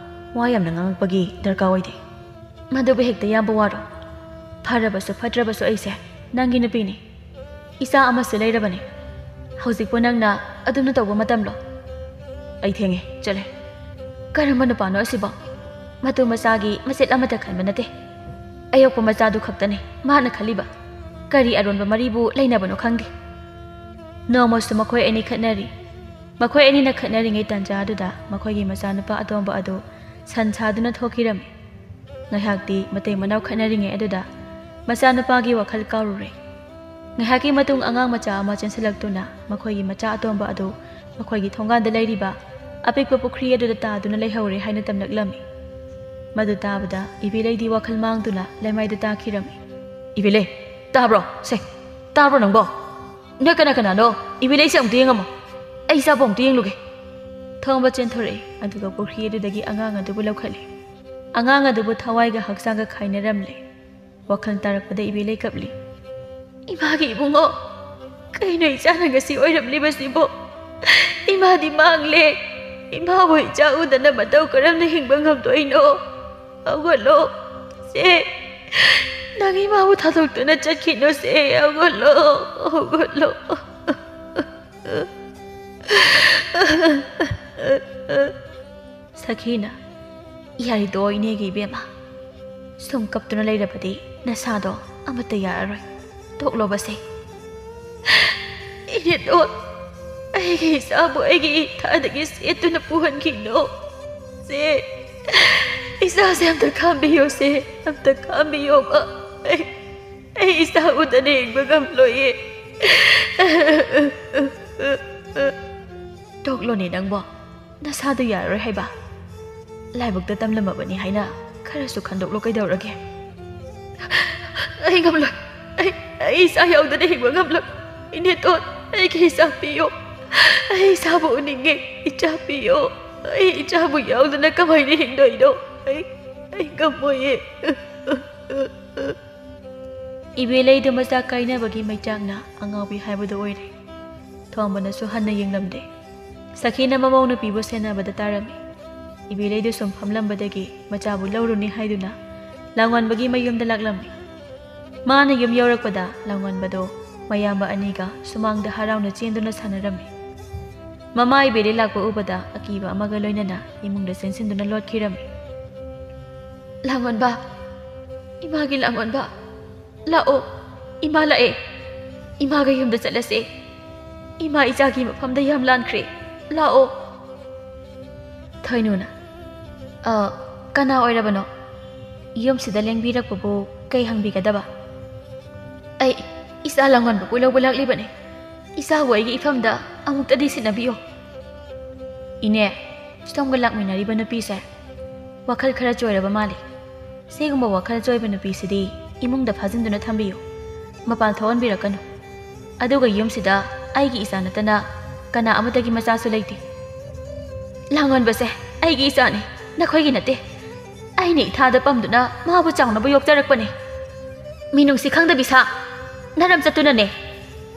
ꯋꯥ ꯌꯥꯝꯅ ꯉꯥꯡꯉꯛꯄꯒꯤ ꯗꯔꯀꯥꯔ ꯑꯣꯏꯗꯦ꯫ ꯃꯗꯨꯕꯨ ꯍꯦꯛꯇ ꯌꯥꯝꯕ ꯋꯥꯔꯣ? ꯐꯔꯕꯁꯨ ꯐꯠꯇ꯭ꯔꯕꯁꯨ ꯑꯩꯁꯦ ꯅꯪꯒꯤ ꯅꯨꯄꯤꯅꯤ꯫ ꯏꯆꯥ ꯑꯃꯁꯨ ꯂꯩꯔꯕꯅꯤ꯫ ꯍꯧꯖꯤꯛꯄꯨ ꯅꯪꯅ ꯑꯗꯨꯝꯅ ꯇꯧꯕ ꯃꯇꯝꯂꯣ? ꯑꯩ ꯊꯦꯡꯉꯦ, ꯆꯠꯂꯦ꯫ ꯀꯔꯝꯕ ꯅꯨꯄꯥꯅꯣ ꯑꯁꯤꯕꯣ? ꯃꯇꯨ ꯃꯆꯥꯒꯤ ꯃꯆꯦꯠ ꯑꯃꯠꯇ ꯈꯟꯕ ꯅꯠꯇꯦ꯫ ꯑꯌꯣꯛꯄ ꯃꯆꯥꯗꯨ ꯈꯛꯇꯅꯤ ꯃꯥꯅ ꯈꯜꯂꯤꯕ꯫ ꯀꯔꯤ ꯑꯔꯣꯟꯕ ꯃꯔꯤꯕꯨ ꯂꯩꯅꯕꯅꯣ ꯈꯪꯗꯦ꯫ ꯅꯣꯡꯃꯁꯨ ꯃꯈꯣꯏ ꯑꯅꯤ ꯈꯠꯅꯔꯤ꯫ ꯃꯈꯣꯏ ꯑꯅꯤꯅ ꯈꯠꯅꯔꯤꯉꯩ ꯇꯥꯟꯖꯥ ꯑꯗꯨꯗ ꯃꯈꯣꯏꯒꯤ ꯃꯆꯥꯅꯨꯄꯥ ꯑꯇꯣꯝꯕ ꯑꯗꯨ ꯁꯟ ꯁꯥꯗꯨꯅ ꯊꯣꯛꯈꯤꯔꯝꯃꯤ꯫ ꯉꯥꯏꯍꯥꯛꯇꯤ ꯃꯇꯩ ꯃꯅꯥꯎ ꯈꯠꯅꯔꯤꯉꯩ ꯑꯗꯨꯗ ꯃꯆꯥꯅꯨꯄꯥꯒꯤ ꯋꯥꯈꯜ ꯀꯥꯎꯔꯨꯔꯦ꯫ ꯉꯥꯏꯍꯥꯛꯀꯤ ꯃꯇꯨꯡ ꯑꯉꯥꯡ ꯃꯆꯥ ꯑꯃ ꯆꯦꯟꯁꯤꯜꯂꯛꯇꯨꯅ ꯃꯈꯣꯏꯒꯤ ꯃꯆꯥ ꯑꯇꯣꯝꯕ ꯑꯗꯨ ꯃꯈꯣꯏꯒꯤ ꯊꯣꯡꯒꯥꯟꯗ ꯂꯩꯔꯤꯕ ꯑꯄꯤꯛꯄ ꯄꯨꯈ꯭ꯔꯤ ꯑꯗꯨꯗ ꯇꯥꯗꯨꯅ ꯂꯩꯍꯧꯔꯦ ꯍꯥꯏꯅ ꯇꯝꯂꯛꯂꯝꯃꯤ꯫ ꯃꯗꯨ ꯇꯥꯕꯗ ꯏꯕꯦꯂꯩꯗꯤ ꯋꯥꯈꯜ ꯃꯥꯡꯗꯨꯅ ꯂꯩꯃꯥꯏꯗ ꯇꯥꯈꯤꯔꯝꯃꯤ꯫ "ꯏꯕꯦꯂꯩ, ꯇꯥꯕ꯭ꯔꯣ? ꯁꯦ, ꯇꯥꯕ꯭ꯔꯣ ꯅꯪꯕꯣ? ꯅꯣꯏ ꯀꯅꯥ ꯀꯅꯥꯅꯣ? ꯏꯕꯦꯂꯩꯁꯦ ꯑꯃꯨꯛꯇ ꯌꯦꯡꯉꯝꯃꯣ꯫ ꯑꯩ ꯏꯆꯥꯕꯨ ꯑꯃꯨꯛꯇ ꯌꯦꯡꯂꯨꯒꯦ꯫" ꯊꯣꯡꯕ ꯆꯦꯟꯊꯣꯔꯛꯏ, ꯑꯗꯨꯒ ꯄꯨꯈ꯭ꯔꯤ ꯑꯗꯨꯗꯒꯤ ꯑꯉꯥꯡ ꯑꯗꯨꯕꯨ ꯂꯧꯈꯠꯂꯤ꯫ ꯑꯉꯥꯡ ꯑꯗꯨꯕꯨ ꯊꯋꯥꯏꯒ ꯍꯛꯆꯥꯡꯒ ꯈꯥꯏꯅꯔꯝꯂꯦ꯫ ꯋꯥꯈꯜ ꯇꯥꯔꯛꯄꯗ ꯏꯕꯦꯂꯩ ꯀꯞꯂꯤ꯫ "ꯏꯃꯥꯒꯤ ꯏꯕꯨꯡꯉꯣ, ꯀꯩꯅꯣ ꯏꯆꯥꯅ ꯉꯁꯤ ꯑꯣꯏꯔꯝꯂꯤꯕꯁꯤꯕꯣ? ꯏꯃꯥꯗꯤ ꯃꯥꯡꯂꯦ꯫ ꯏꯃꯥꯕꯨ ꯏꯆꯥ ꯎꯗꯅ ꯃꯇꯧ ꯀꯔꯝꯅ ꯍꯤꯡꯕ ꯉꯝꯗꯣꯏꯅꯣ? ꯍꯧꯒꯠꯂꯣ, ꯁꯦ꯫ ꯅꯪ ꯏꯃꯥꯕꯨ ꯊꯥꯗꯣꯛꯇꯨꯅ ꯆꯠꯈꯤꯅꯨ, ꯁꯦ꯫ ꯍꯧꯒꯠꯂꯣ, ꯍꯧꯒꯠꯂꯣ꯫" ꯁꯈꯤꯅ, "ꯌꯥꯔꯤꯗꯣ ꯏꯅꯦꯒꯤ ꯏꯕꯦꯝꯃ, ꯁꯨꯝ ꯀꯞꯇꯨꯅ ꯂꯩꯔꯕꯗꯤ ꯅꯁꯥꯗꯣ ꯑꯃꯠꯇ ꯌꯥꯔꯔꯣꯏ꯫ ꯇꯣꯛꯂꯣꯕꯁꯦ꯫" "ꯏꯅꯦꯇꯣꯟ, ꯑꯩꯒꯤ ꯏꯆꯥꯕꯨ ꯑꯩꯒꯤ ꯏꯊꯥꯗꯒꯤ ꯁꯦꯠꯇꯨꯅ ꯄꯨꯍꯟꯈꯤꯅꯨ꯫ ꯁꯦ, ꯏꯆꯥꯁꯦ ꯑꯝꯇ ꯈꯥꯝꯕꯤꯌꯣ, ꯁꯦ, ꯑꯝꯇ ꯈꯥꯝꯕꯤꯌꯣꯕ꯫ ꯑꯩ, ꯑꯩ ꯏꯆꯥ ꯎꯗꯅ ꯍꯤꯡꯕ ꯉꯝꯂꯣꯏꯌꯦ꯫" "ꯇꯣꯛꯂꯣꯅꯦ ꯅꯪꯕꯣ, ꯅꯁꯥꯗꯣ ꯌꯥꯔꯔꯣꯏ ꯍꯥꯏꯕ? ꯂꯥꯏꯕꯛꯇ ꯇꯝꯂꯝꯃꯕꯅꯤ ꯍꯥꯏꯅ ꯈꯔꯁꯨ ꯈꯟꯗꯣꯛꯂꯣ, ꯀꯩꯗꯧꯔꯒꯦ?" "ꯑꯩ ꯉꯝꯂꯣꯏ꯫ ꯑꯩ, ꯑꯩ ꯏꯆꯥ ꯌꯥꯎꯗꯅ ꯍꯤꯡꯕ ꯉꯝꯂꯣꯏ꯫ ꯏꯅꯦꯇꯣꯟ, ꯑꯩꯒꯤ ꯏꯆꯥ ꯄꯤꯌꯣ꯫ ꯑꯩ ꯏꯆꯥꯕꯨ ꯎꯅꯤꯡꯉꯦ꯫ ꯏꯆꯥ ꯄꯤꯌꯣ꯫ ꯑꯩ ꯏꯆꯥꯕꯨ ꯌꯥꯎꯗꯅ ꯀꯃꯥꯏꯅ ꯍꯤꯡꯗꯣꯏꯅꯣ? ꯑꯩ, ꯑꯩ ꯉꯝꯃꯣꯏꯌꯦ꯫" ꯏꯕꯦꯂꯩꯗꯨ ꯃꯆꯥ ꯀꯥꯏꯅꯕꯒꯤ ꯃꯩꯆꯥꯛꯅ ꯑꯉꯥꯎꯕꯤ ꯍꯥꯏꯕꯗꯨ ꯑꯣꯏꯔꯦ꯫ ꯊꯣꯝꯕꯅꯁꯨ ꯍꯟꯅ ꯌꯦꯡꯂꯝꯗꯦ꯫ ꯁꯈꯤꯅ ꯃꯃꯧ ꯅꯨꯄꯤꯕꯨ ꯁꯦꯟꯅꯕꯗ ꯇꯥꯔꯝꯃꯤ꯫ ꯏꯕꯦꯂꯩꯗꯨ ꯁꯨꯝ ꯐꯝꯂꯝꯕꯗꯒꯤ ꯃꯆꯥꯕꯨ ꯂꯧꯔꯨꯅꯤ ꯍꯥꯏꯗꯨꯅ ꯂꯥꯡꯉꯣꯟꯕꯒꯤ ꯃꯌꯨꯝꯗ ꯂꯥꯛꯂꯝꯃꯤ꯫ ꯃꯥꯅ ꯌꯨꯝ ꯌꯧꯔꯛꯄꯗ ꯂꯥꯡꯉꯣꯟꯕꯗꯣ ꯃꯌꯥꯝꯕ ꯑꯅꯤꯒ ꯁꯨꯃꯥꯡꯗ ꯍꯔꯥꯎꯅ ꯆꯦꯟꯗꯨꯅ ꯁꯥꯟꯅꯔꯝꯃꯤ꯫ ꯃꯃꯥ ꯏꯕꯦꯂꯩ ꯂꯥꯛꯄ ꯎꯕꯗ ꯑꯀꯤꯕ ꯑꯃꯒ ꯂꯣꯏꯅꯅ ꯏꯃꯨꯡꯗ ꯆꯦꯟꯁꯤꯟꯗꯨꯅ ꯂꯣꯠꯈꯤꯔꯝꯃꯤ꯫ "ꯂꯥꯡꯉꯣꯟꯕ, ꯏꯃꯥꯒꯤ ꯂꯥꯡꯉꯣꯟꯕ, ꯂꯥꯛꯑꯣ, ꯏꯃꯥ ꯂꯥꯛꯑꯦ꯫ ꯏꯃꯥꯒ ꯌꯨꯝꯗ ꯆꯠꯂꯁꯦ꯫ ꯏꯃꯥ ꯏꯆꯥꯒꯤ ꯃꯐꯝꯗ ꯌꯥꯝ ꯂꯥꯟꯈ꯭ꯔꯦ꯫ ꯂꯥꯛꯑꯣ꯫" ꯊꯣꯏꯅꯨꯅ, "ꯑ, ꯀꯅꯥ ꯑꯣꯏꯔꯕꯅꯣ? ꯌꯨꯝꯁꯤꯗ ꯂꯦꯡꯕꯤꯔꯛꯄꯕꯨ ꯀꯩ ꯍꯪꯕꯤꯒꯗꯕ?" "ꯑꯩ ꯏꯆꯥ ꯂꯥꯡꯉꯣꯟꯕꯕꯨ ꯂꯧꯕ ꯂꯥꯛꯂꯤꯕꯅꯦ꯫ ꯏꯆꯥꯕꯨ ꯑꯩꯒꯤ ꯏꯐꯝꯗ ꯑꯃꯨꯛꯇꯗꯤ ꯁꯤꯟꯅꯕꯤꯌꯣ꯫" "ꯏꯅꯦ, ꯁꯣꯝꯒ ꯂꯥꯛꯃꯤꯟꯅꯔꯤꯕ ꯅꯨꯄꯤꯁꯦ ꯋꯥꯈꯜ ꯈꯔ ꯆꯣꯏꯔꯕ ꯃꯥꯜꯂꯤ꯫ ꯁꯤꯒꯨꯝꯕ ꯋꯥꯈꯜ ꯆꯣꯏꯕ ꯅꯨꯄꯤꯁꯤꯗꯤ ꯏꯃꯨꯡꯗ ꯐꯥꯖꯤꯟꯗꯨꯅ ꯊꯝꯕꯤꯌꯨ꯫ ꯃꯄꯥꯟ ꯊꯣꯛꯍꯟꯕꯤꯔꯛꯀꯅꯨ꯫ ꯑꯗꯨꯒ ꯌꯨꯝꯁꯤꯗ ꯑꯩꯒꯤ ꯏꯆꯥ ꯅꯠꯇꯅ ꯀꯅꯥ ꯑꯃꯠꯇꯒꯤ ꯃꯆꯥꯁꯨ ꯂꯩꯇꯦ꯫ ꯂꯥꯡꯉꯣꯟꯕꯁꯦ ꯑꯩꯒꯤ ꯏꯆꯥꯅꯤ, ꯅꯈꯣꯏꯒꯤ ꯅꯠꯇꯦ꯫ ꯑꯩꯅ ꯏꯊꯥꯗ ꯄꯝꯗꯨꯅ ꯃꯥꯕꯨ ꯆꯥꯎꯅꯕ ꯌꯣꯛꯆꯔꯛꯄꯅꯤ꯫ ꯃꯤꯅꯨꯡꯁꯤ ꯈꯪꯗꯕꯤ ꯁꯥ, ꯅꯔꯝ ꯆꯠꯇꯨꯅꯅꯦ꯫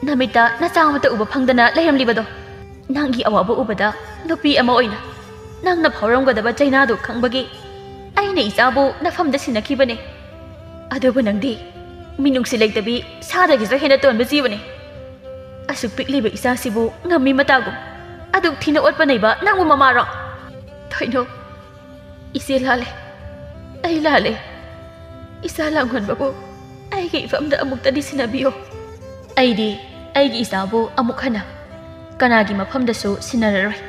ꯅꯃꯤꯠꯇ ꯅꯆꯥ ꯑꯃꯠꯇ ꯎꯕ ꯐꯪꯗꯅ ꯂꯩꯔꯝꯂꯤꯕꯗꯣ꯫ ꯅꯪꯒꯤ ꯑꯋꯥꯕ ꯎꯕꯗ ꯅꯨꯄꯤ ꯑꯃ ꯑꯣꯏꯅ ꯅꯪꯅ ꯐꯥꯎꯔꯝꯒꯗꯕ ꯆꯩꯅꯥꯗꯨ ꯈꯪꯕꯒꯤ ꯑꯩꯅ ꯏꯆꯥꯕꯨ ꯅꯐꯝꯗ ꯁꯤꯟꯅꯈꯤꯕꯅꯦ꯫ ꯑꯗꯨꯕꯨ ꯅꯪꯗꯤ ꯃꯤꯅꯨꯡꯁꯤ ꯂꯩꯇꯕꯤ ꯁꯥꯗꯒꯤꯁꯨ ꯍꯦꯟꯅ ꯇꯣꯟꯕ ꯖꯤꯕꯅꯤ꯫ ꯑꯁꯨꯛ ꯄꯤꯛꯂꯤꯕ ꯏꯆꯥꯁꯤꯕꯨ ꯉꯝꯃꯤ ꯃꯇꯥꯒꯨꯝ ꯑꯗꯨꯛ ꯊꯤꯅ ꯑꯣꯠꯄ ꯅꯩꯕ ꯅꯪꯕꯨ ꯃꯃꯥꯔꯣ? ꯊꯣꯏꯅꯣ, ꯏꯆꯦ ꯂꯥꯜꯂꯦ, ꯑꯩ ꯂꯥꯜꯂꯦ꯫ ꯏꯆꯥ ꯂꯥꯡꯉꯣꯟꯕꯕꯨ ꯑꯩꯒꯤ ꯏꯐꯝꯗ ꯑꯃꯨꯛꯇꯗꯤ ꯁꯤꯟꯅꯕꯤꯌꯣ꯫ ꯑꯩꯗꯤ ꯑꯩꯒꯤ ꯏꯆꯥꯕꯨ ꯑꯃꯨꯛ ꯍꯟꯅ ꯀꯅꯥꯒꯤ ꯃꯐꯝꯗꯁꯨ ꯁꯤꯟꯅꯔꯔꯣꯏ꯫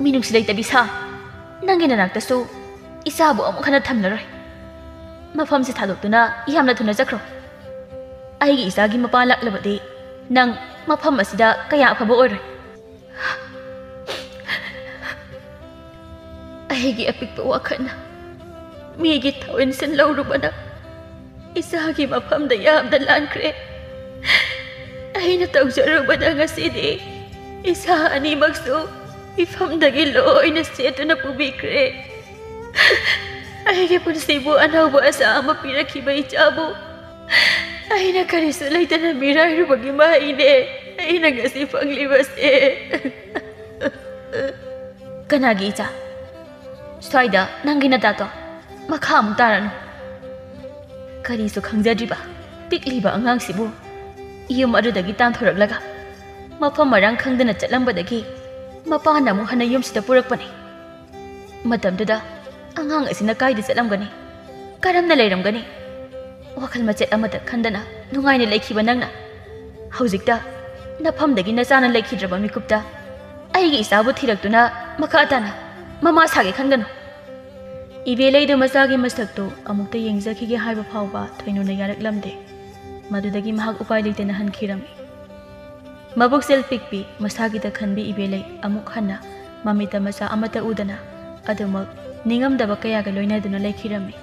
ꯃꯤꯅꯨꯡꯁꯤ ꯂꯩꯇꯕꯤ ꯁꯥ, ꯅꯪꯒꯤ ꯅꯅꯥꯛꯇꯁꯨ ꯏꯆꯥꯕꯨ ꯑꯃꯨꯛ ꯍꯟꯅ ꯊꯝꯂꯔꯣꯏ꯫ ꯃꯐꯝꯁꯤ ꯊꯥꯗꯣꯛꯇꯨꯅ ꯌꯥꯝꯅ ꯊꯨꯅ ꯆꯠꯈ꯭ꯔꯣ꯫ ꯑꯩꯒꯤ ꯏꯆꯥꯒꯤ ꯃꯄꯥ ꯂꯥꯛꯂꯕꯗꯤ ꯅꯪ ꯃꯐꯝ ꯑꯁꯤꯗ ꯀꯌꯥ ꯑꯐꯕ ꯑꯣꯏꯔꯣꯏ꯫" ꯑꯩꯒꯤ ꯑꯄꯤꯛꯄ ꯋꯥꯈꯜꯅ ꯃꯤꯒꯤ ꯊꯧꯏꯟꯁꯤꯟ ꯂꯧꯔꯨꯕꯅ ꯏꯆꯥꯒꯤ ꯃꯐꯝꯗ ꯌꯥꯝꯅ ꯂꯥꯟꯈ꯭ꯔꯦ꯫ ꯑꯩꯅ ꯇꯧꯖꯔꯨꯕꯗ ꯉꯁꯤꯗꯤ ꯏꯆꯥ ꯑꯅꯤꯃꯛꯁꯨ ꯏꯐꯝꯗꯒꯤ ꯂꯣꯏꯅ ꯁꯦꯠꯇꯨꯅ ꯄꯨꯕꯤꯈ꯭ꯔꯦ꯫ ꯑꯩꯒꯤ ꯄꯨꯟꯁꯤꯕꯨ ꯑꯅꯧꯕ ꯑꯁꯥ ꯑꯃ ꯄꯤꯔꯛꯈꯤꯕ ꯏꯆꯥꯕꯨ ꯑꯩꯅ ꯀꯔꯤꯁꯨ ꯂꯩꯇꯅ ꯃꯤꯔꯥꯏꯔꯨꯕꯒꯤ ꯃꯍꯩꯅꯦ ꯑꯩꯅ ꯉꯁꯤ ꯐꯪꯂꯤꯕꯁꯦ꯫ ꯀꯅꯥꯒꯤ ꯏꯆꯥ? ꯁ꯭ꯋꯥꯏꯗ ꯅꯪꯒꯤ ꯅꯇꯥꯗꯣ ꯃꯈꯥ ꯑꯃꯨꯛ ꯇꯥꯔꯅꯨ꯫ ꯀꯔꯤꯁꯨ ꯈꯪꯖꯗ꯭ꯔꯤꯕ ꯄꯤꯛꯂꯤꯕ ꯑꯉꯥꯡꯁꯤꯕꯨ ꯌꯨꯝ ꯑꯗꯨꯗꯒꯤ ꯇꯥꯟꯊꯣꯔꯛꯂꯒ ꯃꯐꯝ ꯃꯔꯥꯡ ꯈꯪꯗꯅ ꯆꯠꯂꯝꯕꯗꯒꯤ ꯃꯄꯥꯅ ꯑꯃꯨꯛ ꯍꯟꯅ ꯌꯨꯝꯁꯤꯗ ꯄꯨꯔꯛꯄꯅꯤ꯫ ꯃꯇꯝꯗꯨꯗ ꯑꯉꯥꯡ ꯑꯁꯤꯅ ꯀꯥꯏꯗ ꯆꯠꯂꯝꯒꯅꯤ? ꯀꯔꯝꯅ ꯂꯩꯔꯝꯒꯅꯤ? ꯋꯥꯈꯜ ꯃꯆꯦꯠ ꯑꯃꯠꯇ ꯈꯟꯗꯅ ꯅꯨꯡꯉꯥꯏꯅ ꯂꯩꯈꯤꯕ ꯅꯪꯅ ꯍꯧꯖꯤꯛꯇ ꯅꯐꯝꯗꯒꯤ ꯅꯆꯥꯅ ꯂꯩꯈꯤꯗ꯭ꯔꯕ ꯃꯤꯀꯨꯞꯇ ꯑꯩꯒꯤ ꯏꯆꯥꯕꯨ ꯊꯤꯔꯛꯇꯨꯅ ꯃꯈꯥ ꯇꯥꯅ ꯃꯃꯥ ꯁꯥꯒꯦ ꯈꯟꯒꯅꯨ꯫ ꯏꯕꯦꯂꯩꯗꯨ ꯃꯆꯥꯒꯤ ꯃꯁꯛꯇꯨ ꯑꯃꯨꯛꯇ ꯌꯦꯡꯖꯈꯤꯒꯦ ꯍꯥꯏꯕ ꯐꯥꯎꯕ ꯊꯣꯏꯅꯨꯅ ꯌꯥꯔꯛꯂꯝꯗꯦ꯫ ꯃꯗꯨꯗꯒꯤ ꯃꯍꯥꯛ ꯎꯄꯥꯏ ꯂꯩꯇꯅ ꯍꯟꯈꯤꯔꯝꯃꯤ꯫ ꯃꯕꯨꯛꯆꯦꯜ ꯄꯤꯛꯄꯤ, ꯃꯁꯥꯒꯤꯗ ꯈꯟꯕꯤ ꯏꯕꯦꯂꯩ ꯑꯃꯨꯛ ꯍꯟꯅ ꯃꯃꯤꯠꯇ ꯃꯆꯥ ꯑꯃꯠꯇ ꯎꯗꯅ ꯑꯗꯨꯃꯛ ꯅꯤꯡꯉꯝꯗꯕ ꯀꯌꯥꯒ ꯂꯣꯏꯅꯗꯨꯅ ꯂꯩꯈꯤꯔꯝꯃꯤ꯫